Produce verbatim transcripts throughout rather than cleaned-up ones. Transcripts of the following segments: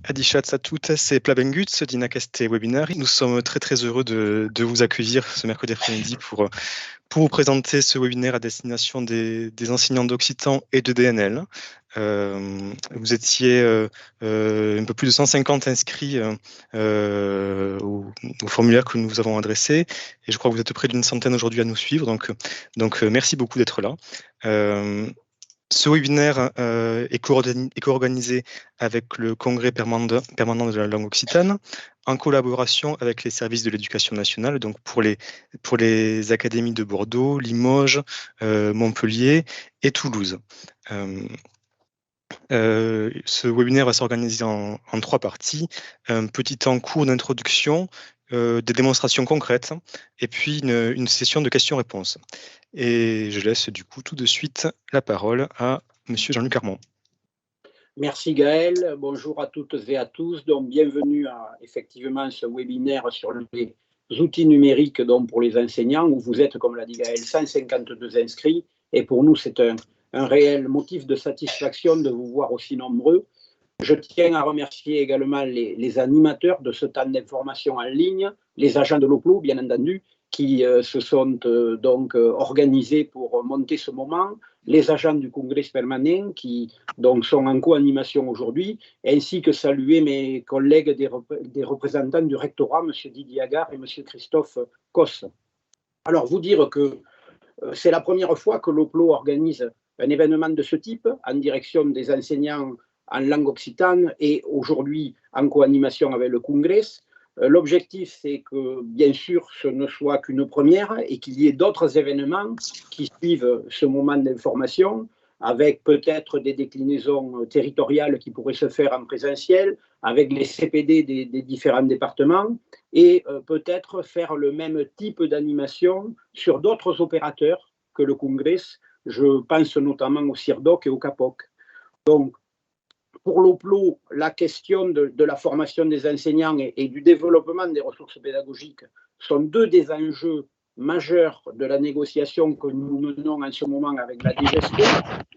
Adishatz a totas e plan venguts dins aqueste webinari. Nous sommes très, très heureux de, de vous accueillir ce mercredi après-midi pour, pour vous présenter ce webinaire à destination des, des enseignants d'occitan et de D N L. Euh, vous étiez, euh, euh, un peu plus de cent cinquante inscrits, euh, euh, au, au formulaire que nous vous avons adressé, et je crois que vous êtes près d'une centaine aujourd'hui à nous suivre. Donc, donc, euh, merci beaucoup d'être là. Euh, Ce webinaire, euh, est coordonné, est co-organisé avec le Congrès permanent, permanent de la langue occitane, en collaboration avec les services de l'éducation nationale, donc pour les, pour les académies de Bordeaux, Limoges, euh, Montpellier et Toulouse. Euh, euh, ce webinaire va s'organiser en, en trois parties. Un petit temps court d'introduction, euh, des démonstrations concrètes, et puis une, une session de questions-réponses. Et je laisse du coup tout de suite la parole à Monsieur Jean-Luc Armand. Merci Gaël, bonjour à toutes et à tous. Donc, bienvenue à effectivement ce webinaire sur les outils numériques, donc, pour les enseignants, où vous êtes, comme l'a dit Gaël, cent cinquante-deux inscrits. Et pour nous, c'est un, un réel motif de satisfaction de vous voir aussi nombreux. Je tiens à remercier également les, les animateurs de ce temps d'information en ligne, les agents de l'OPLO, bien entendu, qui, euh, se sont, euh, donc, euh, organisés pour monter ce moment, les agents du Congrès permanent qui, donc, sont en co-animation aujourd'hui, ainsi que saluer mes collègues des rep-, des représentants du rectorat, M. Didier Agar et M. Christophe Cos. Alors, vous dire que, euh, c'est la première fois que l'OPLO organise un événement de ce type en direction des enseignants en langue occitane et aujourd'hui en co-animation avec le Congrès. Euh, l'objectif, c'est que, bien sûr, ce ne soit qu'une première et qu'il y ait d'autres événements qui suivent ce moment d'information, avec peut-être des déclinaisons, euh, territoriales qui pourraient se faire en présentiel, avec les C P D des, des différents départements, et, euh, peut-être faire le même type d'animation sur d'autres opérateurs que le Congrès. Je pense notamment au CIRDOC et au CAPOC. Donc, pour l'OPLO, la question de, de la formation des enseignants et, et du développement des ressources pédagogiques sont deux des enjeux majeurs de la négociation que nous menons en ce moment avec la D G S P,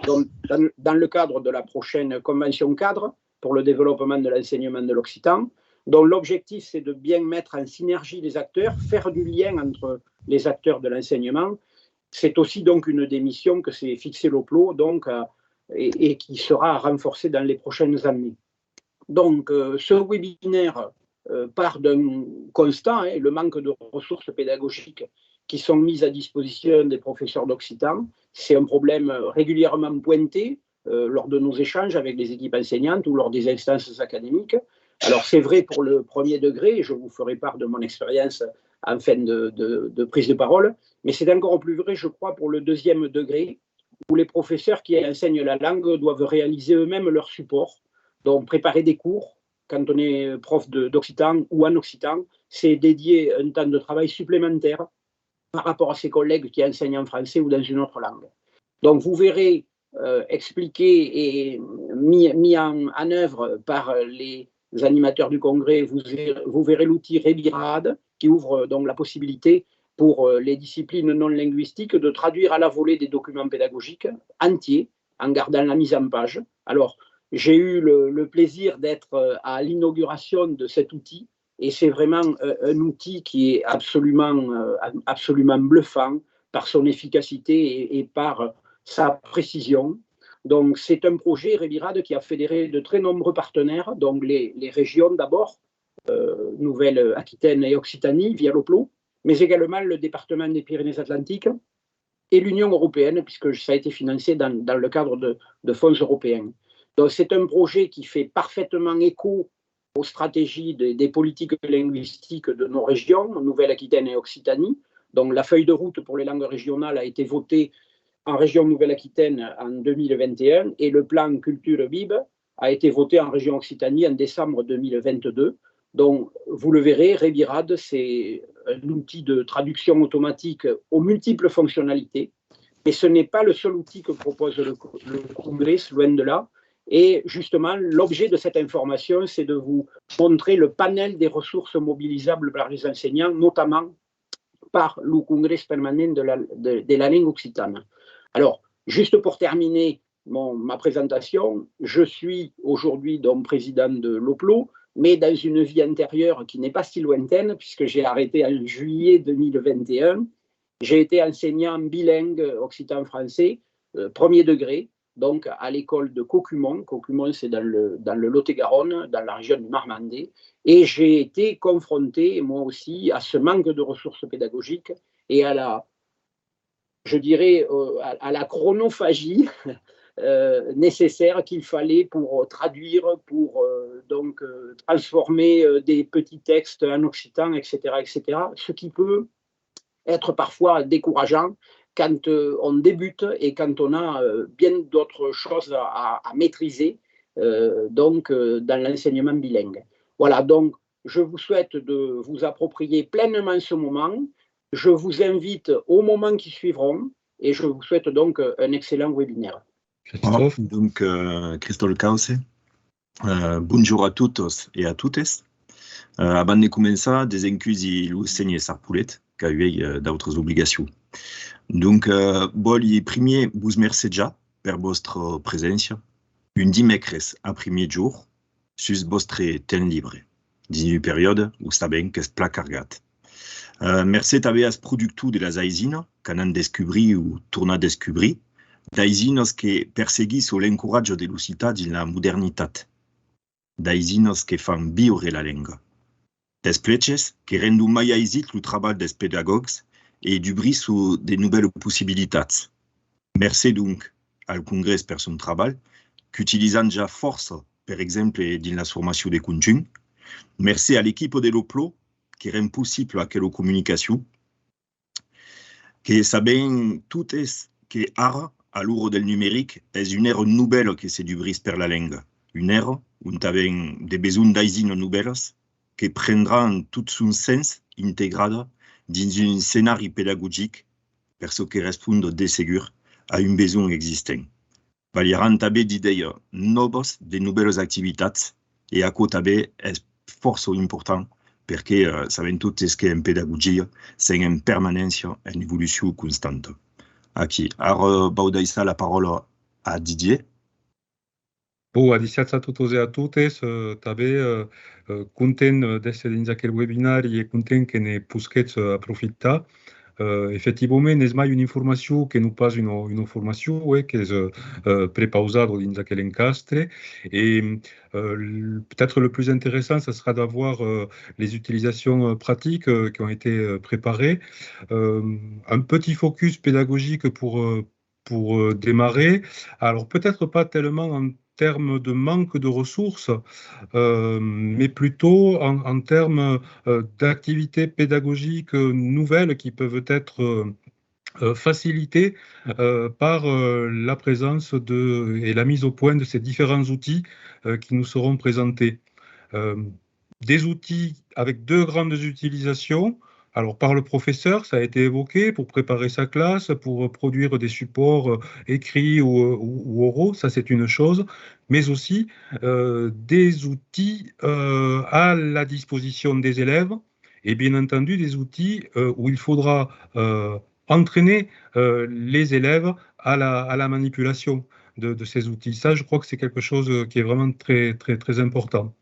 donc dans, dans le cadre de la prochaine convention cadre pour le développement de l'enseignement de l'occitan, dont l'objectif, c'est de bien mettre en synergie les acteurs, faire du lien entre les acteurs de l'enseignement. C'est aussi donc une des missions que s'est fixé l'OPLO, donc, euh, et, et qui sera renforcée dans les prochaines années. Donc, euh, ce webinaire, euh, part d'un constat, hein, le manque de ressources pédagogiques qui sont mises à disposition des professeurs d'occitan. C'est un problème, euh, régulièrement pointé, euh, lors de nos échanges avec les équipes enseignantes ou lors des instances académiques. Alors, c'est vrai pour le premier degré, et je vous ferai part de mon expérience en fin de, de, de prise de parole, mais c'est encore plus vrai, je crois, pour le deuxième degré, où les professeurs qui enseignent la langue doivent réaliser eux-mêmes leur support, donc préparer des cours. Quand on est prof de, d'occitan ou en occitan, c'est dédier un temps de travail supplémentaire par rapport à ses collègues qui enseignent en français ou dans une autre langue. Donc, vous verrez, euh, expliqué et mis, mis en, en œuvre par les animateurs du congrès, vous, vous verrez l'outil Revirad, qui ouvre donc la possibilité pour, euh, les disciplines non linguistiques de traduire à la volée des documents pédagogiques entiers en gardant la mise en page. Alors, j'ai eu le, le plaisir d'être, euh, à l'inauguration de cet outil et c'est vraiment, euh, un outil qui est absolument, euh, absolument bluffant par son efficacité et, et par sa précision. Donc, c'est un projet, Revirad, qui a fédéré de très nombreux partenaires, donc les, les régions d'abord, euh, Nouvelle-Aquitaine et Occitanie, via l'OPLO, mais également le département des Pyrénées-Atlantiques et l'Union européenne, puisque ça a été financé dans, dans le cadre de, de fonds européens. Donc, c'est un projet qui fait parfaitement écho aux stratégies de, des politiques linguistiques de nos régions, Nouvelle-Aquitaine et Occitanie. Donc, la feuille de route pour les langues régionales a été votée en région Nouvelle-Aquitaine en deux mille vingt et un et le plan Culture Vive a été voté en région Occitanie en décembre deux mille vingt-deux. Donc, vous le verrez, Revirad, c'est un outil de traduction automatique aux multiples fonctionnalités. Mais ce n'est pas le seul outil que propose le, le Congrès, loin de là. Et justement, l'objet de cette information, c'est de vous montrer le panel des ressources mobilisables par les enseignants, notamment par le Congrès permanent de la, de, de la langue occitane. Alors, juste pour terminer, mon, ma présentation, je suis aujourd'hui donc président de l'OPLO, mais dans une vie antérieure qui n'est pas si lointaine, puisque j'ai arrêté en juillet deux mille vingt et un, j'ai été enseignant bilingue occitan-français, euh, premier degré, donc à l'école de Caucumont. Caucumont, c'est dans le, dans le Lot-et-Garonne, dans la région du Marmandais, et j'ai été confronté, moi aussi, à ce manque de ressources pédagogiques et à la, je dirais, euh, à, à la chronophagie euh, nécessaire qu'il fallait pour traduire, pour euh, donc euh, transformer euh, des petits textes en occitan, et cetera, et cetera. Ce qui peut être parfois décourageant quand euh, on débute et quand on a euh, bien d'autres choses à, à maîtriser euh, donc euh, dans l'enseignement bilingue. Voilà, donc je vous souhaite de vous approprier pleinement ce moment. Je vous invite aux moments qui suivront et je vous souhaite donc un excellent webinaire. Christophe. Donc, euh, Christophe Causse, euh, bonjour a totas e a totes. Euh, avant de començar, desencusi lo sénher Sarpolet, qu'a uèi euh, d'autras obligacions. Donc, euh, vòli primièr vos mercejar per vòstra preséncia un dimècres a primièr jorn sus vòstre temps libre, dins un periòde o sabèm qu'es plan cargat. Euh, mercé tanben als productors de las aisinas qu'anam descubrir o tornar descubrir, d'aisinas que perseguisson l'encoratge de l'occitan dins la modernitat, d'aisinas que fan viure la lenga, d'espleches que rendon mai aisit lo trabalh dels pedagògs e dubrisson de novèlas possibilitats. Mercé donc al Congrès per son trabalh, qu'utilizam ja fòrça, per exemple, dins la formacion de conjunh. Mercé a l'equipa de l'OPLO que rend possible aquela comunicacion, que sabèm totes que ara, a l'ora del numeric, es una èra novèla que se dubrís per la lenga, una èra ont avèm de besonh d'aisinas novèlas que prendràn tot son sens integrada dins un escenari pedagogic per çò que responda de segur a un besonh existent. Balharàn tanben d'idèias nòvas, de novèlas activitats, e aquò tanben es fòrça important, perque eh, sabèm totes qu'en pedagogia sèm en permanéncia, en evolucion constanta. Aquí, ara vau daissar la paraula a Didier. Bon, adissiatz a totas e a totes, eh, tanben eh, eh, content eh, d'èsser dins aquel webinari e content que ne posquetz eh, aprofitar. Euh, efectivament, es mai una informacion que non pas una, una formacion, eh, qu'es euh, euh, prepausada dins aquel encastre. Et euh, peut-être le plus intéressant, ce sera d'avoir euh, les utilisations euh, pratiques euh, qui ont été euh, préparées. Euh, un petit focus pédagogique pour, euh, pour euh, démarrer. Alors peut-être pas tellement en termes de manque de ressources, euh, mais plutôt en, en termes euh, d'activités pédagogiques nouvelles qui peuvent être euh, facilitées euh, par euh, la présence de, et la mise au point de ces différents outils euh, qui nous seront présentés. Euh, des outils avec deux grandes utilisations. Alors, par le professeur, ça a été évoqué, pour préparer sa classe, pour produire des supports euh, écrits ou, ou, ou oraux, ça c'est une chose, mais aussi euh, des outils euh, à la disposition des élèves et bien entendu des outils euh, où il faudra euh, entraîner euh, les élèves à la, à la manipulation de, de, ces outils. Ça, je crois que c'est quelque chose qui est vraiment très, très, très important.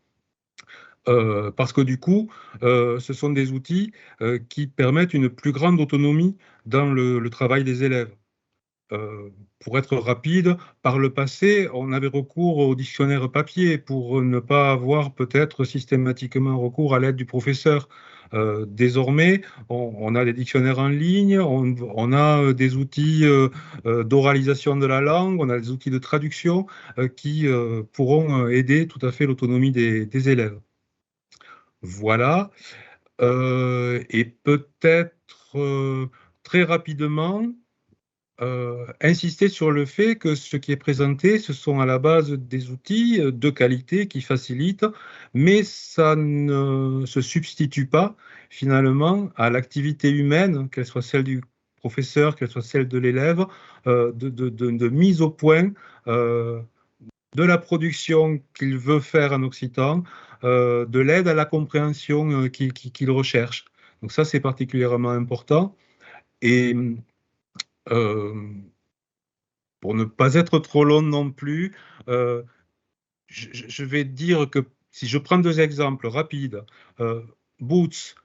Euh, parce que du coup, euh, ce sont des outils euh, qui permettent une plus grande autonomie dans le, le travail des élèves. Euh, pour être rapide, par le passé, on avait recours au dictionnaire papier pour ne pas avoir peut-être systématiquement recours à l'aide du professeur. Euh, désormais, on, on, a des dictionnaires en ligne, on, on a euh, des outils euh, euh, d'oralisation de la langue, on a des outils de traduction euh, qui euh, pourront euh, aider tout à fait l'autonomie des, des, élèves. Voilà. Euh, et peut-être euh, très rapidement, euh, insister sur le fait que ce qui est présenté, ce sont à la base des outils euh, de qualité qui facilitent, mais ça ne se substitue pas finalement à l'activité humaine, qu'elle soit celle du professeur, qu'elle soit celle de l'élève, euh, de, de, de, de, mise au point euh, de la production qu'il veut faire en occitan, euh, de l'aide à la compréhension euh, qu'il qu recherche. Donc ça, c'est particulièrement important. Et euh, pour ne pas être trop long non plus, euh, je, je- je vais dire que si je prends deux exemples rapides, euh, Boots,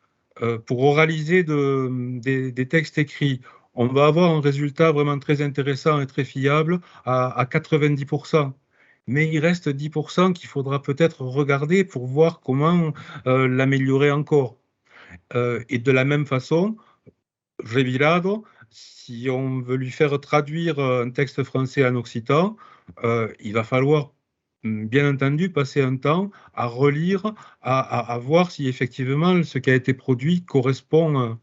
euh, pour oraliser de- des, des textes écrits, on va avoir un résultat vraiment très intéressant et très fiable à, à quatre-vingt-dix pour cent. Mais il reste dix pour cent qu'il faudra peut-être regarder pour voir comment euh, l'améliorer encore. Euh, et de la même façon, Revirado, si on veut lui faire traduire euh, un texte français en occitan, euh, il va falloir, mm, bien entendu, passer un temps à relire, à, à- à voir si effectivement ce qui a été produit correspond euh,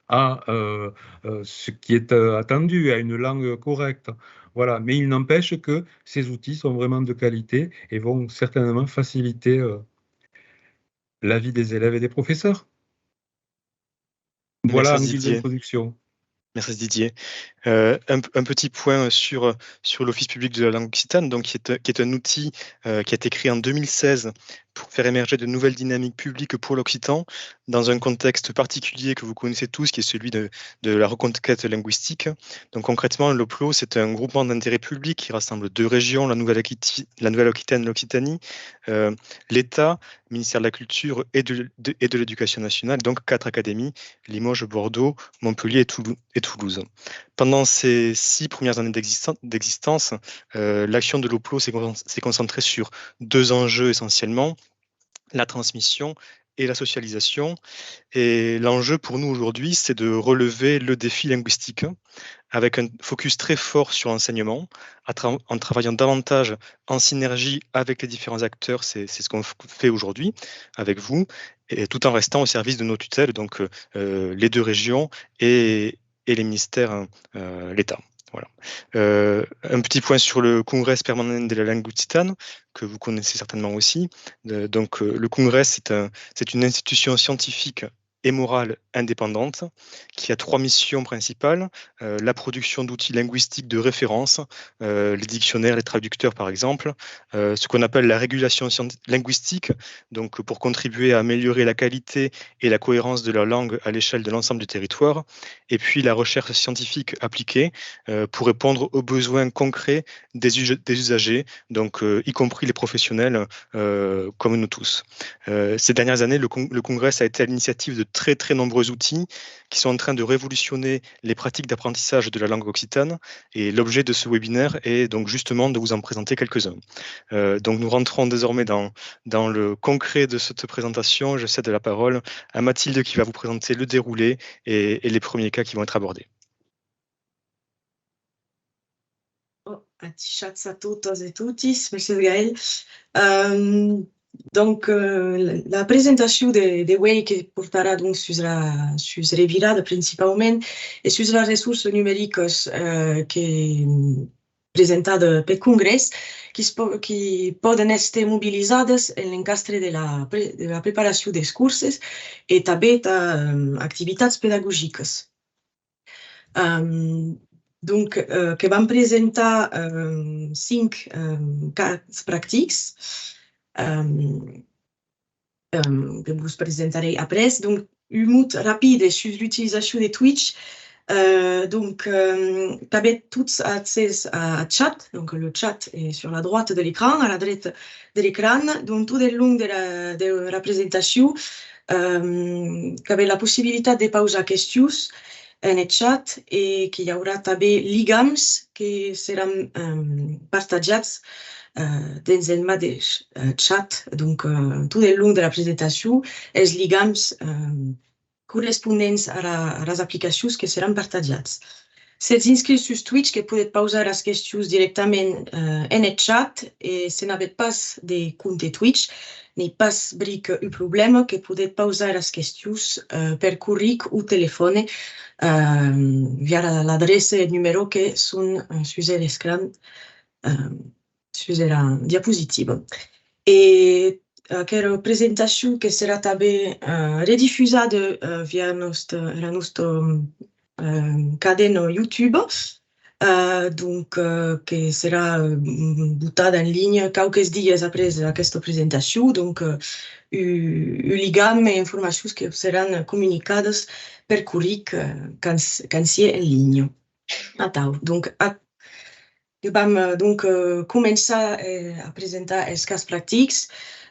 à euh, euh, ce qui est euh, attendu, à une langue correcte. Voilà. Mais il n'empêche que ces outils sont vraiment de qualité et vont certainement faciliter euh, la vie des élèves et des professeurs. Voilà, Merci en guise Didier. D'introduction. Merci Didier. Euh, un, un petit point sur, sur l'Office public de la langue occitane, donc qui est, qui est un outil euh, qui a été créé en deux mille seize pour faire émerger de nouvelles dynamiques publiques pour l'occitan, dans un contexte particulier que vous connaissez tous, qui est celui de, de la reconquête linguistique. Donc concrètement, l'OPLO, c'est un groupement d'intérêt public qui rassemble deux régions, la Nouvelle-Aquiti- la Nouvelle-Aquitaine et l'Occitanie, euh, l'État, ministère de la Culture et de, de- et de l'Éducation nationale, donc quatre académies, Limoges, Bordeaux, Montpellier et Toulou- et Toulouse. Pendant ces six premières années d'existen- d'existence, euh, l'action de l'OPLO s'est con- s'est concentrée sur deux enjeux essentiellement, la transmission et la socialisation. Et l'enjeu pour nous aujourd'hui, c'est de relever le défi linguistique avec un focus très fort sur l'enseignement, à tra- en travaillant davantage en synergie avec les différents acteurs, c'est c'est ce qu'on f- fait aujourd'hui avec vous, et tout en restant au service de nos tutelles, donc euh, les deux régions et, et les ministères, euh, l'État. Voilà. Euh, un petit point sur le Congrès permanent de la langue occitane, que vous connaissez certainement aussi. Euh, donc, euh, le Congrès, c'est un, c'est une institution scientifique et morale indépendante qui a trois missions principales, euh, la production d'outils linguistiques de référence, euh, les dictionnaires, les traducteurs par exemple, euh, ce qu'on appelle la régulation scient- linguistique, donc pour contribuer à améliorer la qualité et la cohérence de la langue à l'échelle de l'ensemble du territoire, et puis la recherche scientifique appliquée euh, pour répondre aux besoins concrets des, us- des usagers, donc euh, y compris les professionnels euh, comme nous tous. Euh, ces dernières années, le, con- le Congrès a été à l'initiative de très très nombreux outils qui sont en train de révolutionner les pratiques d'apprentissage de la langue occitane, et l'objet de ce webinaire est donc justement de vous en présenter quelques-uns. Euh, donc nous rentrons désormais dans, dans le concret de cette présentation. Je cède la parole à Mathilde qui va vous présenter le déroulé et, et les premiers cas qui vont être abordés. Oh, adishatz a totas e totis, mercés Gaël. Euh, donc, euh, la, la presentacion de, de uèi que portarà donc sus, la, sus Revirada principalament e sus las ressorsas numericas euh, que presentada pel Congrès, qui, po, qui pòden èster mobilizadas en l'encastre de la, pre, de la preparacion dels corses e tanben tà euh, activitats pedagogicas. Euh, donc, euh, que van presentar euh, cinc euh, cas practics euh, euh, que vos presentarèi après. Donc, un mot rapide sus l'utilizacion de Twitch. Euh, donc, euh, qu'avètz tots accès a, a chat, donc le chat est sur la droite de l'écran, à la dreta de l'écran, donc tot del long de la, de la presentacion, euh, qu'avètz la possibilitat de pausar questions en eth chat e que i aurà tanben ligams que seràn euh, partatjats euh, dens eth madeish euh, chat, donc euh, tot del long de la presentacion, es ligams euh, correspondents a, la, a las aplicacions que seràn partatjats. Sètz inscrits sus Twitch que podetz pausar las questions dirèctament euh, en eth chat e se n'avètz pas de compte Twitch, n'ei pas bric un problèma que podetz pausar las questions euh, per corric o telefòne euh, via la- l'adreça e eth numèro que son euh, sus er escran, euh, sus era diapositiva. E aquera presentacion que serà tanben euh, redifusada euh, via nòsta, la nòsta euh, cadena YouTube. Euh, donc, euh, que serà euh, botada en linha quauques dias après aquesta presentacion. Donc, euh, u, u ligam e informacions que seràn comunicadas per corric euh, quand, quand sié en linha. Atau, donc, a, que vam, eh, donc, eh, començar, eh, a presentar es cas practics.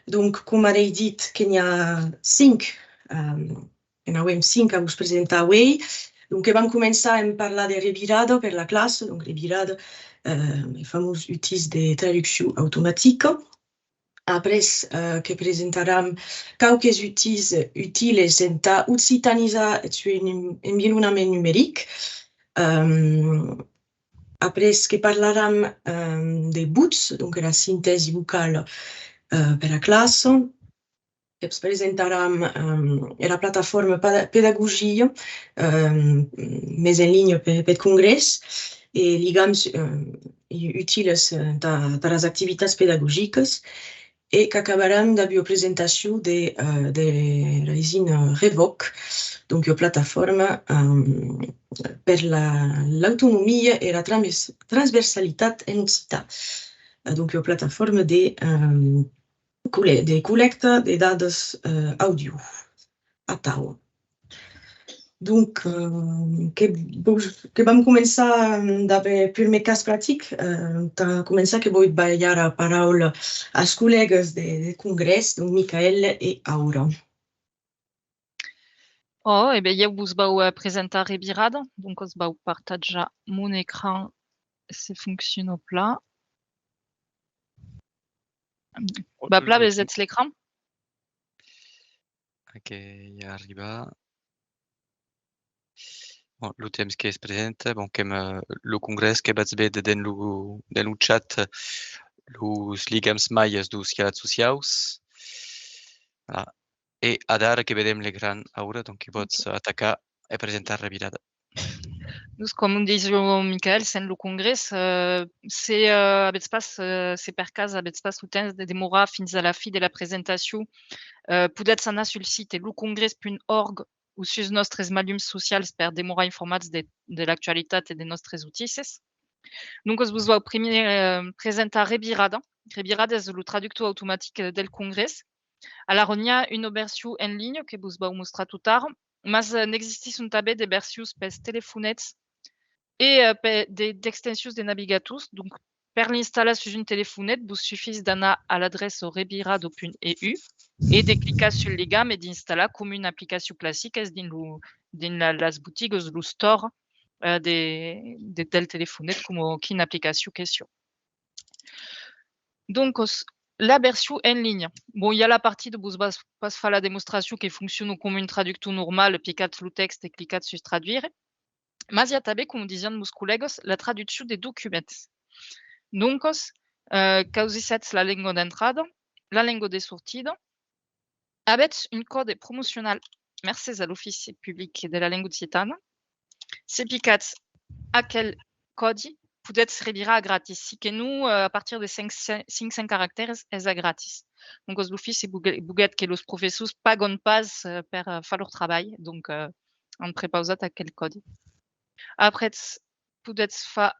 Donc, coma l'èi dit, que n'i a cinc, eh, que n'avem cinc a vos presentar uèi. Donc, que vam començar en parlar de revirada per la classa, donc revirada, eh, lo famós utís de traduccion automatica. Après, eh, que presentaram quauques utís utiles entà occitanizar eth seu envi-, environament numeric. Eh, après, que parlaram, eh, de vots, donc la sintèsi vocala, eh, per la classa. Que presentaram, eh, era plataforma peda-, pedagogia, eh, mesa en linha pe-, peth congrès, e ligams, eh, utiles, eh, tà, tà las activitats pedagogicas, e qu'acabaram dab ua presentacion de, eh, de la usina Revoc, donc ua plataforma, eh, per la, l'autonomia e la transvers-, transversalitat en occitan. Eh, donc ua plataforma de, eh, colle-, de collècta de dadas, eh, audio. Atau. Donc, eh, que vos, que vam començar, eh, dab eth prumèr cas pratic. Eh, tà començar, que voi balhar era paraula as collègas de, de congrès, donc Michael e Aura. Ò, e ben, ieu vos vau, eh, presentar Revirada, donc vos vau partatjar mon ecran, se fonciona plan. Va plan, vesètz l'ecran? Ac ei arribat. Bon, lo temps que's presenta, bon, qu'èm, eh, lo congrès, que vatz véder dens lo, dens lo chat, eh, los ligams maies deus hialats sociaus. Voilà. E adara que vedem l'ecran, Aura, donc que pòts atacar e presentar Revirada. Donc, com disiá Michael, sèm lo congrès, eh, se, eh, avètz pas, eh, se per cas avètz pas lo temps de demorar fins a la fin de la presentacion, eh, podètz anar sul site lo congrès punt org o sus nòstres malums socials per demorar informats de, de l'actualitat e de nòstres utisses. Donc, vos vau primièr, eh, presentar Revirada. Revirada es lo traductor automatic del congrès. Alara, n'i a una version en linha que vos vau mostrar tot ara, mas, eh, n'existisson tanben de versions pels telefonets e, eh, pe-, de, d'extensions de navigators. Donc, per l'installar sus un telefonet, vos sufís d'anar a l'adreça revirada punt e u e de clicar sul ligam e d'installar com una aplicacion classica, es dins lo, dins la, las botigas, lo store, eh, de, de, del telefonet, coma quina aplicacion que siá. Doncas, la version en linha. Bon, i a la partida, vos vau pas far la demostracion, que fonciona coma un traductor normal, picatz lo tèxte e clicatz sus traduire. Mas i a tanben, coma disián mos collègas, la traduccion de documents. Doncas, eh, causissètz la lenga d'entrada, la lenga de sortida, avètz un còde promocional, mercés a l'Ofici Public de la Lenga Occitana. Se picatz aquel còdi, podètz revirar a gratis. Si que non, eh, a partir de cinc cents, cinc cents caractèrs, es a gratis. Doncas, l'Ofici volguèt, volguèt que los professors pagan pas, eh, per, eh, far lor trabalh, donc, eh, an prepausat aquel còdi. Après, podètz far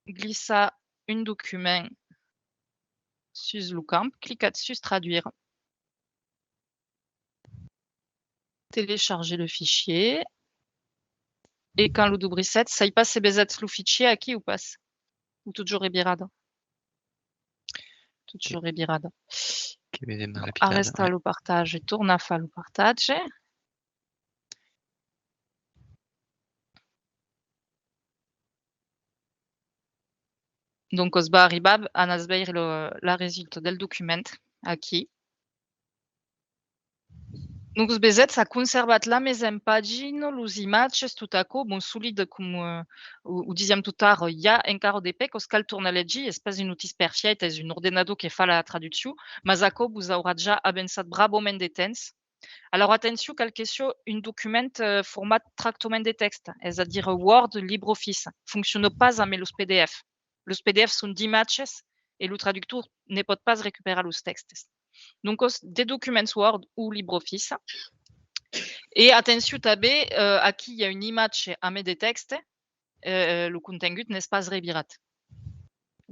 glissar un document sus lo camp, clicatz sus traduire. Télécharger le fichier. E quand lo dubrissètz, sai pas se vesètz lo fichier aquí o pas. O totjorn revirada. Totjorn revirada. Que vedem la revirada. Arrestar lo partatge, tornar far lo partatge. Doncas, va arribar, anatz veire lo, la resulta del document, aquí. Doncas, vesètz, a conservat la mesa en pagina, los imatges, tot aquò, bon, solide, com, eh, o, o disiam tot ara, i a encara de pècas, cal tornar legir, es pas un utís perfèit, es un ordenador que fa la traduccion, mas aquò vos aurà ja avançat bravament de temps. Alara, atencion, cal que siá un document, eh, format tractament de tèxte, es a dire Word, LibreOffice. Fonciona pas amb los P D F. Los P D F son d'imatges e lo traductor ne pòt pas recuperar los tèxtes. Doncas, de documents Word o LibreOffice. E atencion tanben, eh, aquí i a un imatge amb de tèxte, eh, lo contengut n'es pas revirat.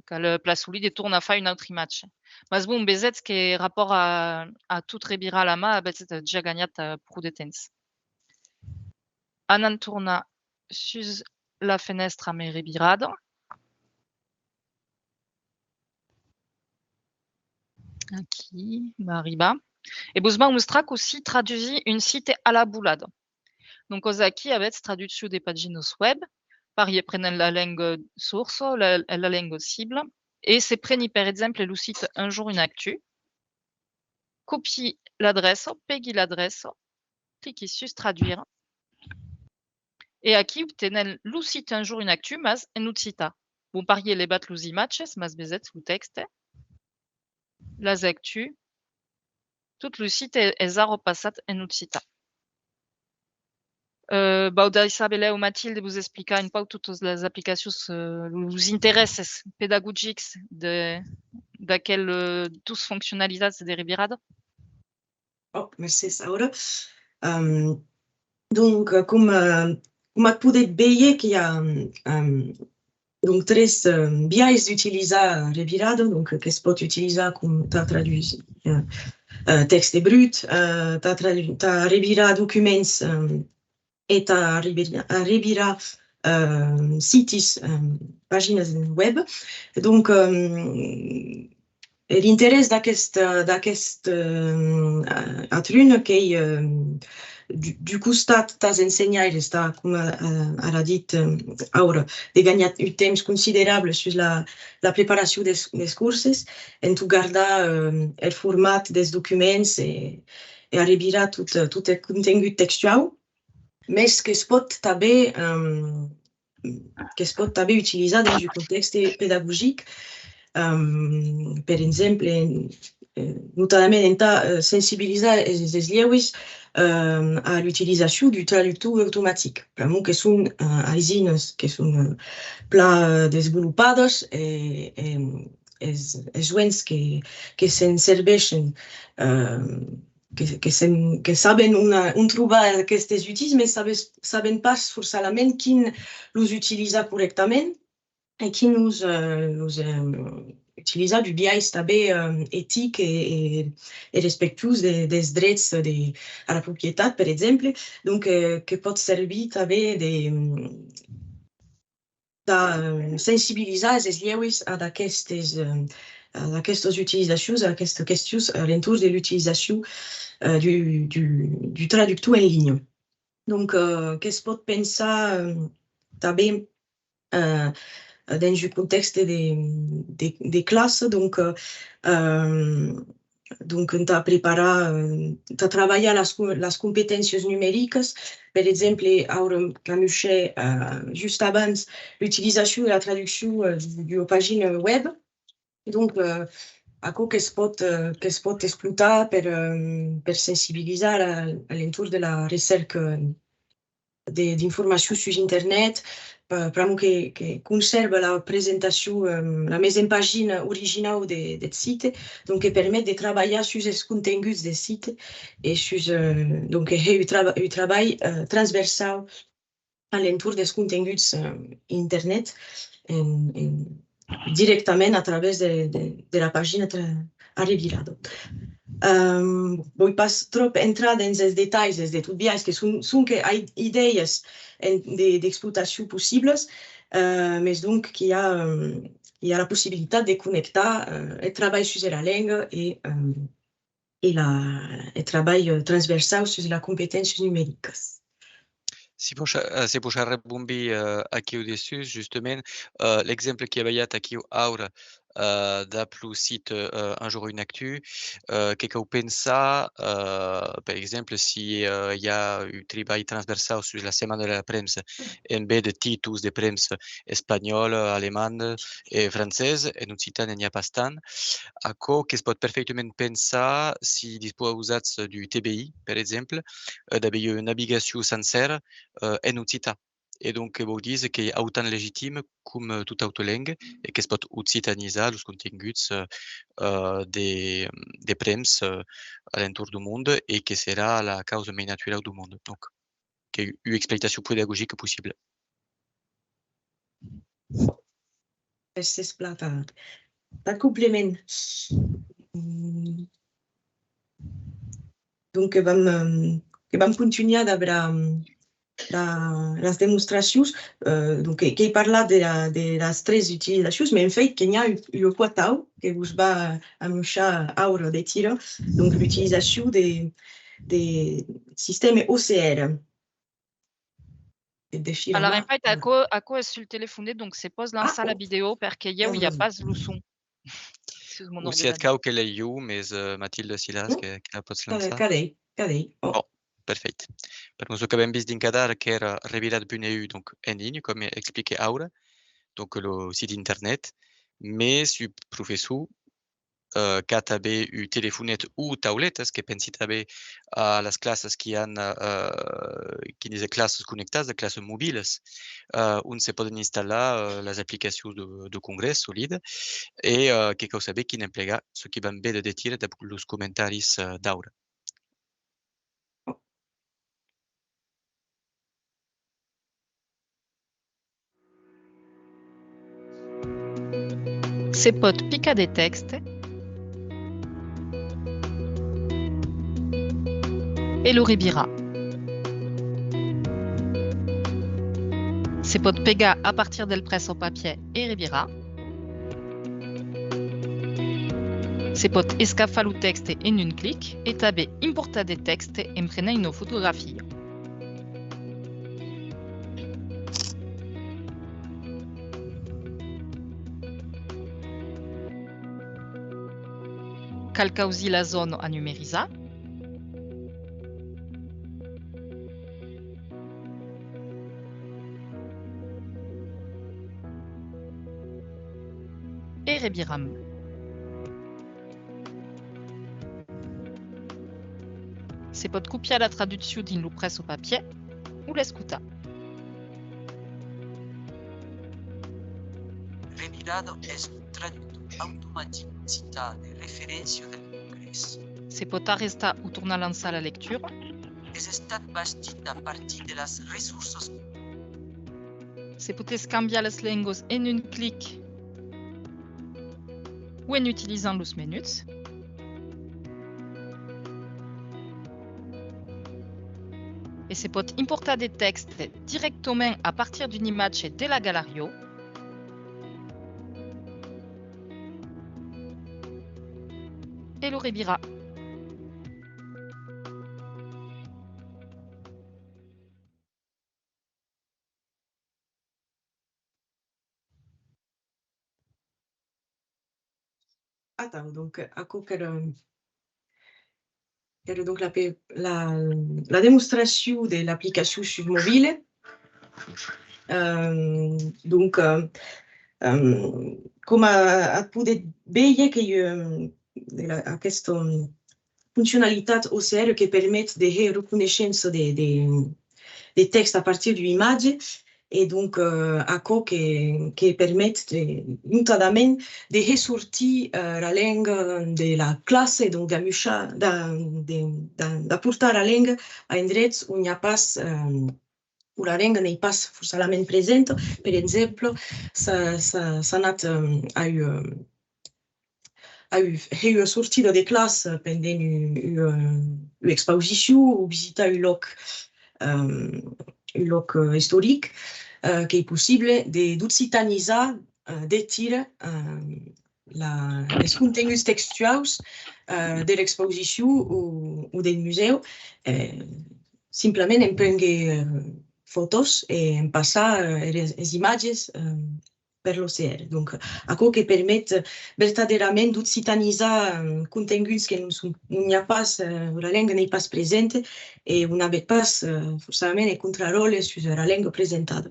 Cal, eh, plan solide tornar far un autre imatge. Mas bon, vesètz que rapòrt a, a tot revirar a la man, avètz ja ganhat, eh, pro de temps. Anam tornar sus la fenèstra amb revirada. Aquí, va arribar. E vos vau mostrar cossí tradusir un site a la volada. Doncas, aquí avètz traduccion de paginas web, parier prenèm la lenga sorça, la, la lenga cibla, e se preni per exemple lo site Un jour une actu, copiar l'adreça, pegar l'adreça, clicar sus traduire. E aquí obtenèm lo site Un jour une actu, mas en occitan. Bon, parier levatz los imatges, mas vesètz lo tèxte. Las actus, tot lo site es ara passat en occitan. Euh, vau daissar belèu Mathilde vos explicar un pauc totas las aplicacions, euh, los interèsses pedagogics de, d'aquel, euh, dos foncionalitats de revirada. Oh, mercés, Aura. Euh, donc, euh, com, euh, coma podetz véder, que i a, euh, donc, tres, euh, biais d'utilizar, euh, revirada, donc, euh, que's pòt utilizar com tà tradusir, euh, euh, tèxte brut, euh, tà tradu-, tà revirar documents, euh, e tà revirar, revirar, euh, sites, euh, paginas web. Donc, euh, e l'interès d'aquest, d'aquest, euh, atrun qu'ei, euh, du, du costat tàs ensenhaires, tà, coma, euh, ara dit, euh, Aura, de ganhar un temps considerable sus la, la preparacion des, des corses, en tot gardar, euh, eth format des documents e, e arrevirar tot, tot eth contengut textuau, mès que's pòt tanben, euh, que's pòt tanben utilizar dens un contèxte pedagogic, euh, per exemple, en, euh, notadament entà, euh, sensibilizar es, es lhèues, euh, a l'utilizacion du traductor automatic. Pr'amor que son, euh, aisinas, que son, euh, plan, euh, desvolopadas e, e es, es joens que, que se'n serveishen, euh, que, que, se'n, que saben on, on trobar aquestes utís, mès saben, saben pas forçadament quin los utilizar corrèctament e quin los, euh, los, euh, utilizar du biais tanben, euh, etic e, e, e respectuós de, des drets de, a la proprietat, per exemple. Donc, euh, que pòt servir tanben de, tà, euh, sensibilizar es lhèues ad aquestes, euh, ad aquestas utilizacions, ad aquestas questions a l'entorn de l'utilizacion, euh, du, du, du traductor en linha. Donc, euh, que's pòt pensar, euh, tanben, euh, dens un contèxte de, de, de classa, donc, euh, euh, donc, entà preparar, euh, entà trabalhar las co-, las competéncias numericas. Per exemple, Aura camuchèc, euh, just abans, l'utilizacion de la traduccion, euh, d'ua pagina web. Donc, euh, aquò que's pòt, euh, que's pòt explotar per, euh, per sensibilizar a, a l'entorn de la recèrca, euh, de, d'informacion sus internet, pa-, pr'amor que, que consèrva la presentacion, euh, la mise en pagina originau de, deth site, donc que permet de trabalhar sus es contenguts deth site e sus, euh, donc, hè un traba-, un trabalh, euh, transversau a l'entorn des contenguts, euh, internet en, en, dirèctament a travèrs de, de, de la pagina tra-, arrevirada. Euh, voi pas tròp entrar dens es detalhs, es de tot biais, que son, sonque ai-, idèias en, de, d'explotacion possiblas, euh, mès donc qu'i a, euh, i a la possibilitat de connectar, euh, eth trabalh sus era lenga e, euh, e la, eth trabalh, euh, transversau sus las competéncias numericas. Si pòssi, eh, si pòssi arrebombir, eh, aquiu dessús, justament, eh, l'exemple qui a balhat aquiu Aura, eh, dab lo site, eh, Un jour une actu, eh, que cau pensar, eh, per exemple, si, eh, i a un tribalh transversau sus la setmana de la premsa, en vez de títols de premsa espanhòla, alemanda e francesa, en occitan n'i a pas tant. Aquò que's pòt perfèitament pensar si dispausatz du T B I, per exemple, eh, d'aver ua navigacion sancèra, eh, en occitan. E donc, que vòu díser qu'ei autant legitime com, eh, tota auta lenga e que's pòt occitanizar los contenguts, eh, eh, de, de premsa, eh, a l'entorn deu monde e que serà la causa mei naturau deu monde. Donc, qu'ei ua explicacion pedagogica possibla. Mercés plan tà, tà complement. Mm. Donc, que vam, euh, que vam contunhar dab era, la, las demostracions, eh, donc, qu'ei, qu'ei parlat de la, de las tres utilizacions, mès en fèit que n'i a un, un atau que vos va amuishar aura de tira, donc l'utilizacion de, de sistèma O C R. E de fira. Alors, en fait, aquò, aquò es sul telefonet, donc se pòs lançar la vidèo, perque ieu i a pas lo son sus mon ordinator. O siá, cau que lei ieu, mes, eh, Matilde, si l'as, que, que la pòts lançar. Cadei, cadei. Bon, perfèit. Per çò qu'avem vist dinc adara, qu'èra Revirat punt E U, donc en linha, com expliquè aura, donc lo sit internet, mes un professor, eh, qu'a tanben un telefonet o tauletas, que pensi tanben a las classas qui an, eh, qui dise classas connectadas, classas mobilas, eh, ont se pòden installar, eh, las aplicacions de, de Congrès, solide, e, eh, que cau saber quin emplegar, çò qui vam véder de tira dab los comentaris, eh, d'aura. Se pòt picar de tèxte e lo revirar. Se pòt pegar a partir del prèssa-papièr e revirar. Se pòt escafar lo tèxte en un clic e tanben importar de tèxte en prenent una fotografia. Cal causir la zòna a numerizar. E reviram. Se pòt copiar la traduccion dins lo prèssa-papièr o l'escotar. Revirada es un traductor automatic occitan de referéncia del Congrès. Se pòt arrestar o tornar lançar la lectura. Es estat bastit a partir de las ressorsas. Se pòt escambiar las lengas en un clic o en utilizant los menuts. E se pòt importar de tèxte dirèctament a partir d'una imatge de la galariá e lo revirar. Atau, donc, aquò qu'èra, qu'èra donc la pe-, la, la demostracion de l'aplicacion sus mobile. Euh, donc, euh, euh, coma at podetz véder que, euh, de la, aquesta, euh, foncionalitat O C R que permet de hèr reconeishença de, de, de tèxt a partir d'ua imatge, e donc, euh, aquò que, que permet de, notadament de hèr sortir, euh, la lenga de la classa, e donc d'amuishar, d'a-, de, d'a-, d'aportar la lenga a endrechs ont n'i a pas, euh, o la lenga n'ei pas forçadament presenta. Per exemple, s'a, s'a, s'anatz, euh, a, euh, a, hèr ua sortida de classa pendent u-, u-, euh, ua expausicion o visitar un lòc, euh, un lòc, euh, istoric, euh, qu'ei possible de, d'occitanizar, euh, de tira, euh, la, les contenguts textuaus, euh, de l'expausicion o, o del musèu, euh, simplament en préner, euh, fòtos e en passar, euh, es, es imatges, euh, per l'O C R. Donc, aquò que permet vertadèrament d'occitanizar, euh, contenguts que non son, non n'i a pas, euh, la lenga n'ei pas presenta, e on avetz pas, euh, forçadament, de contraròtle sus la lenga presentada.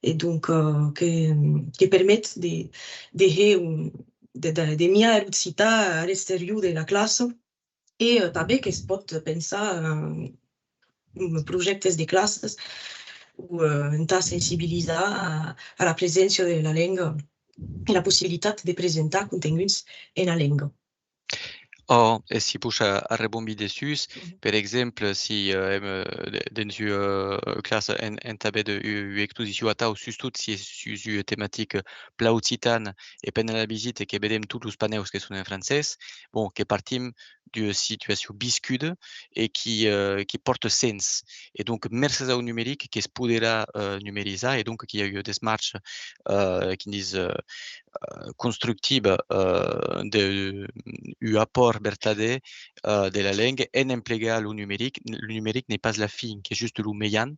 E donc, euh, que, que permet de, de hèr un, de, de, de miar l'occitan a l'exterior de la classa, e, euh, tanben que's pòt pensar, euh, projèctes de classas o, euh, entà sensibilizar a, a la preséncia de la lenga e la possibilitat de presentar contenguts ena lenga. Ò, e si poish a, a rebombir dessús, per exemple, si, euh, èm, euh, de-, dens ua, euh, classa en, entà véder u-, ua exposicion atau, sustot si es sus ua tematica plan occitana, e pendent la visita que vedem tots los panèus que son en francés, bon, que partim d'ua situacion viscuda e qui, eh, qui pòrta sens. E donc, mercés au numeric, que's poderà, eh, numerizar, e donc qu'i a ua desmarcha, eh, quin dis, eh, eh, constructiva, eh, de, un apòrt vertadèr, eh, de la lenga en emplegar lo numeric. Lo numeric n'ei pas la fin, qu'ei just lo mejan,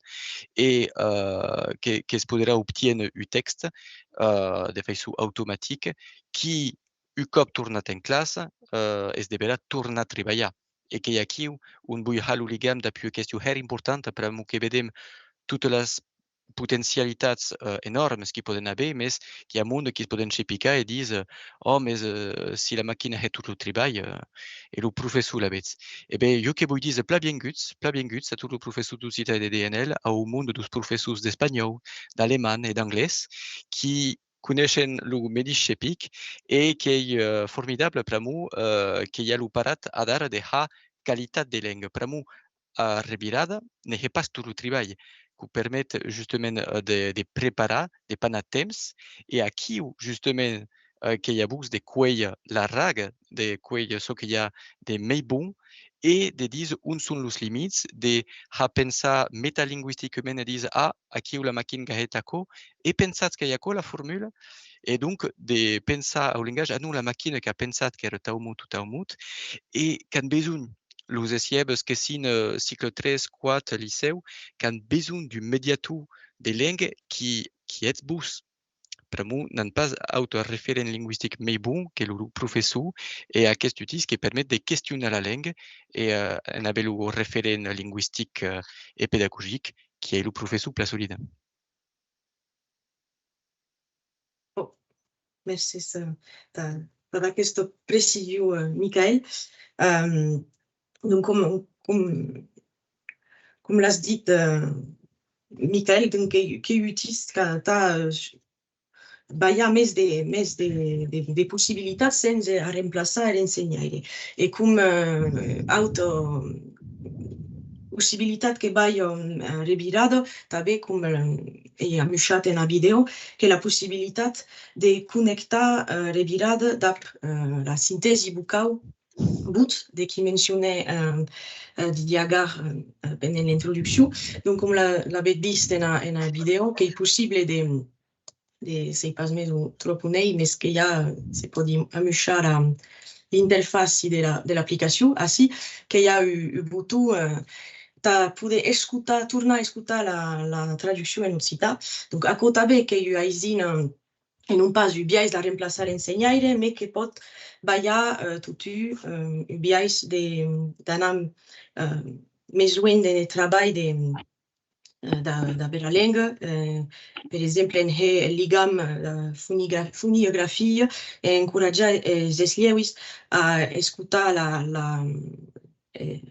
e, eh, que, que's poderà obtiéner un tèxt, eh, de faiçon automatica, qui, un còp tornat en classa, eh, es deverà tornar tribalhar. E qu'ei aquiu on voi har lo ligam dab ua question hèra importanta, pr'amor que vedem totas las potencialitats, eh, enòrmas qui pòden aver, mes qu'i a monde qui's pòden chepicar e díser, eh, ò, mes, eh, si la maquina hè tot lo tribalh, eh, e lo professor lavetz. E ben, jo que voi díser plan vienguts, plan vienguts a tots los professors d'occitan e de D N L, au monde deus professors d'espanhòu, d'alemand e d'anglés, qui coneishen lo medish chepic e qu'ei, eh, formidable pr'amor, eh, que i a lo parat adara de har qualitat de lenga. Pr'amor, a revirada ne hè pas tot lo tribalh, que'u permet justament, eh, de, de preparar, de panar temps, e aquiu justament, eh, que i a vos de cuélher la raga, de cuélher çò que i a de mei bon, e de díser on son los limits, de har pensar metalingüisticament e díser, ah, aquiu la maquina qu'a hèt aquò, e pensatz qu'ei aquò la formula? E donc de pensar au lengatge, ah non, la maquina qu'a pensat qu'èra tau mot o tau mot, e qu'an besonh los esièbes que sin, eh, cicle tres, quatre, licèu, qu'an besonh d'un mediator de lenga qui, qui ètz vos. Pr'amor n'an pas aute referent lingüistic mei bon que lo, lo professor, e aqueste utís que permet de questionar la lenga e, eh, en aver lo referent lingüistic, eh, e pedagogic, qui ei lo professor plan solide. Ò, mercés, eh, tà, tà aquesta precision, eh, Michael. Ehm, donc, com, com, com l'as dit, eh, Michael, donc, qu'ei, qu'ei utís tà, tà, eh, balhar mès de, mès de, de, de possibilitats sens, eh, arremplaçar er ensenhaire. E com, eh, auta possibilitat que balha, eh, Revirada, tanben com, eh, ei amuishat ena vidèo, qu'ei la possibilitat de connectar, eh, Revirada dab, eh, la sintèsi vocau, vot, de qui mencionè, eh, eh, Didier Agar, eh, pendent l'introduccion. Donc, com la, l'avètz vist ena, ena vidèo, qu'ei possible de, de, sèi pas mès on, tròp on ei, mes que i a, se pòdi amuishar la, l'interfàcia de la, de l'aplicacion, ací, que i a un, un boton, eh, tà poder escotar, tornar escotar la, la traduccion en occitan. Donc, aquò tanben qu'ei ua aisina, e non pas un biais d'arremplaçar l'ensenhaire, mes que pòt balhar, eh, totun, eh, un biais de, d'anar, eh, mès luenh dens eth trabalh de, eh, dab, dab era lenga, eh, per exemple, en hèr eth ligam, eh, fonigra-, foniografia, e encoratjar es eslhèuis a escotar la, la, eh,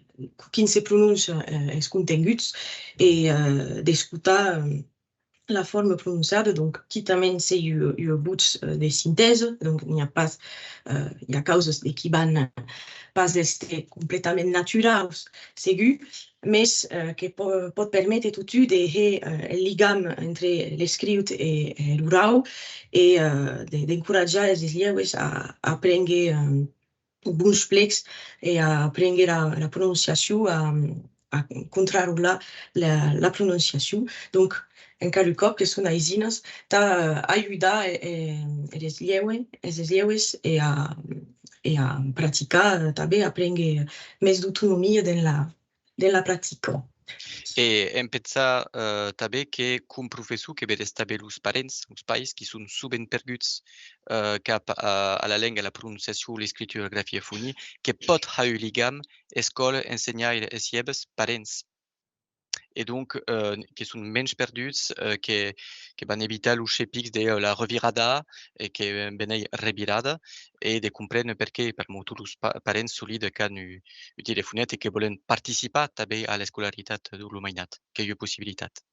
quin se prononça, eh, es contenguts, e, eh, d'escotar, eh, la forma prononciada, donc, quitament s'ei ua, ua votz, eh, de sintèsa, donc n'i a pas, eh, i a causas de qui van, eh, pas èster completament naturaus, segur, mes, eh, que pò-, pòt perméter totun de hèr, eh, eth ligam entre l'escriut e, e l'orau, e, eh, de, d'encoratjar es eslhèues a, a aprénguer, eh, bons plecs e a aprénguer la, la prononciacion, a, a contrarolar la, la prononciacion. Donc, encara un còp, que son aisinas tà, eh, ajudar, eh, eh, es eslhèues, es eslhèues e a, e a practicar, eh, tanben, aprénguer mès d'autonomia dens la, de la practica. E en pensar, eh, tanben que com professor que vedetz tanben los parents, los pairs, qui son sovent perduts, eh, cap a, a la lenga, a la prononciacion, l'escritura, grafia, fonia, que pòt har un ligam escòla, ensenhaire, eslhèues, parents. E donc, eh, que son mensh perduts, eh, que, que van evitar los chepics de, eh, la revirada, e que, eh, benlèu revirada, e de compréner perqué, pr'amor tots los pa-, parents solide qu'an un, un telefonet e que vòlen participar tanben a l'escolaritat de lo mainat, qu'ei ua possibilitat.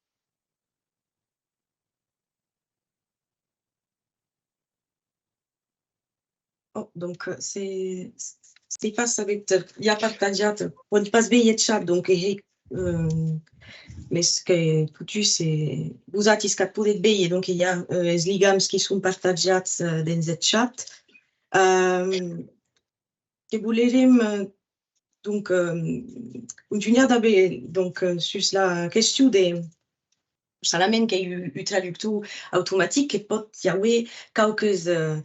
Ò, donc, eh, se, se pas sabetz, eh, i a partatjat, pòdi pas veir eth chat, donc, eh, eh, mes que totun, se vosatis qu'ac podetz veir, donc, i a, eh, es ligams qui son partatjats, eh, dens eth chat. Eh, que volerem, eh, donc, euh, contunhar tanben, donc, euh, sus la question de, solament qu'ei un, un traductor automatic, que pòt i aver quauques, euh,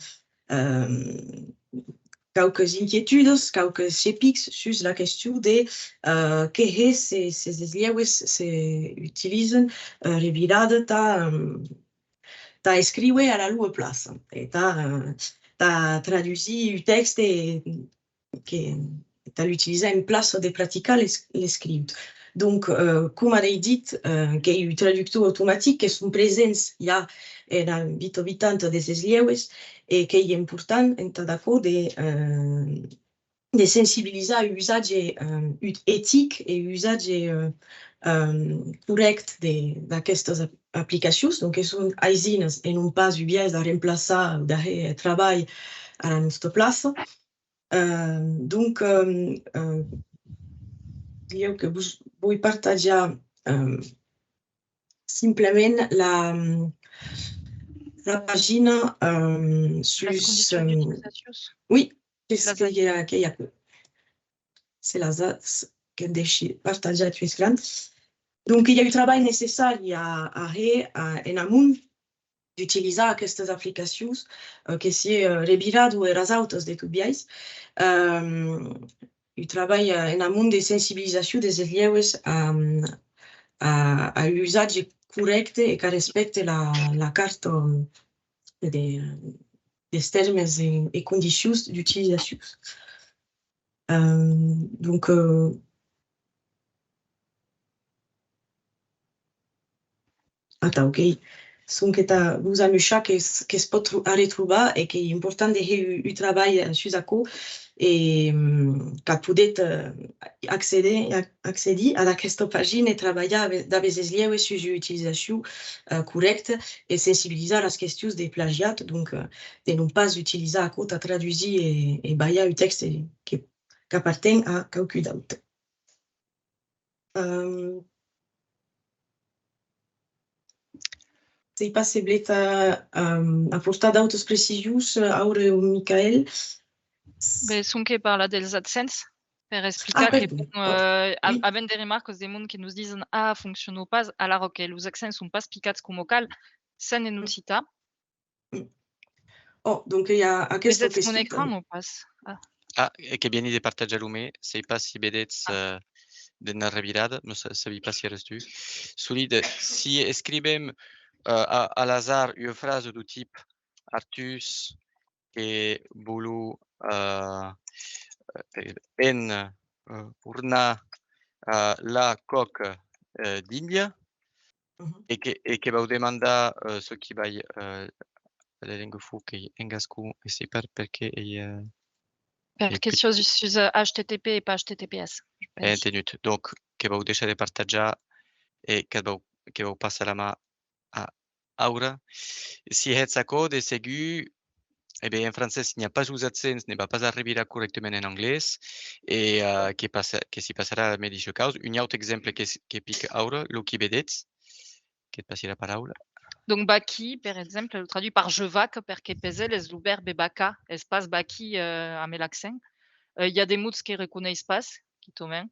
euh, quauques inquietudas, quauques escepics sus la question de, euh, que hè se, se es lhèues se utilizan, euh, revirada tà, euh, tà escriure a la lor plaça, e tà, euh, tà tradusir un tèxte e, que, tà l'utilizar en plaça de practicar l'es-, l'escriut. Donc, euh, coma l'ai dit, euh, qu'ei un traductor automatic, que son presents ja ena vita vitanta des lhèues e qu'ei important entad aquò de, euh, de sensibilizar a usatge, euh, ut-, etic e usatge, euh, euh, corrècte de, d'aquestas ap-, aplicacions, donc que son aisinas e non pas un biais de remplaçar o de hèr trabalh a la nòsta plaça. Euh, donc, euh, euh, dilhèu que vos voi partatjar, euh, simplament la, la pagina, euh, sus, euh, oui, qu'ei aquò. Se las as, que dèishi partatjar tu ecran. Donc, i a un trabalh necessari a, a hèr, a, en amont d'utilizar aquestas aplicacions, euh, que siá, euh, Revirad o eras autas de tot biais. Euh, un trabalh, euh, en amont de sensibilizacion des lhèues a, a, a l'usatge corrècte e qu'a respècte la, la carta, euh, de, des tèrmes e, e condicions d'utilizacion. Euh, donc, euh, Atau, ok. Sonque tà vos amuishar que's, que's pòt tro-, arretrobar e qu'ei important de hèr un, un trabalh, eh, sus aquò e, mm, qu'a podetz, eh, acceder, ac-, accedir ad aquesta pagina e trabalhar ave-, dab es lhèues sus ua utilizacion, eh, corrècta e sensibilizar las questions de plagiat, donc, eh, de non pas utilizar aquò tà tradusir e, e balhar un tèxte que, qu'aparten a quauqu'un d'aute. Euh, sèi pas se vletz, euh, aportar d'autas precisions, euh, Aure o Michael. Ben, sonque parlar dels accents, per explicar que, bon, euh, a-, avèm de remarcas de monde que nos disen, ah, fonciona pas, alara que los accents son pas picats coma cal, sèm en occitan. Oh, donc i a aquesta question. Vesètz mon ecran o pas? Ah. Ah, e que vieni de partatjar lo me, sèi pas si vedetz, eh, de la revirada, me sa-, sabi pas si eras tu. Solide, si escrivem, eh, a, a l'azard ua frasa deu tip Artús que vòlo, eh, eh, en, eh, ornar, eh, la còca, eh, d'Índia, e que, e que vau demandar, eh, çò qui vai, eh, la lenga fou qu'ei en gascon, e sèi pas perqué ei, eh, perqué siás sus, eh, H T T P e pas H T T P S, je pense. Entenut. Donc, que vau deishar de partatjar e que vau, que vau passar la man a Aura. Si hètz aquò, de segur, e ben, en francés, n'i a pas los accents, ne va pas arribar corrèctament en anglés, e, eh, que passa, que s'i passarà la medisha causa. Un aute exemple que s-, que pica Aura, lo qui vedetz, que't passi la paraula. Donc, vaquí, per exemple, lo traduís per je vaque, perque pes el es lo vèrbe vacar, es pas vaquí, eh, amb l'accent. Eh, i a de mots que reconeis pas, quitament.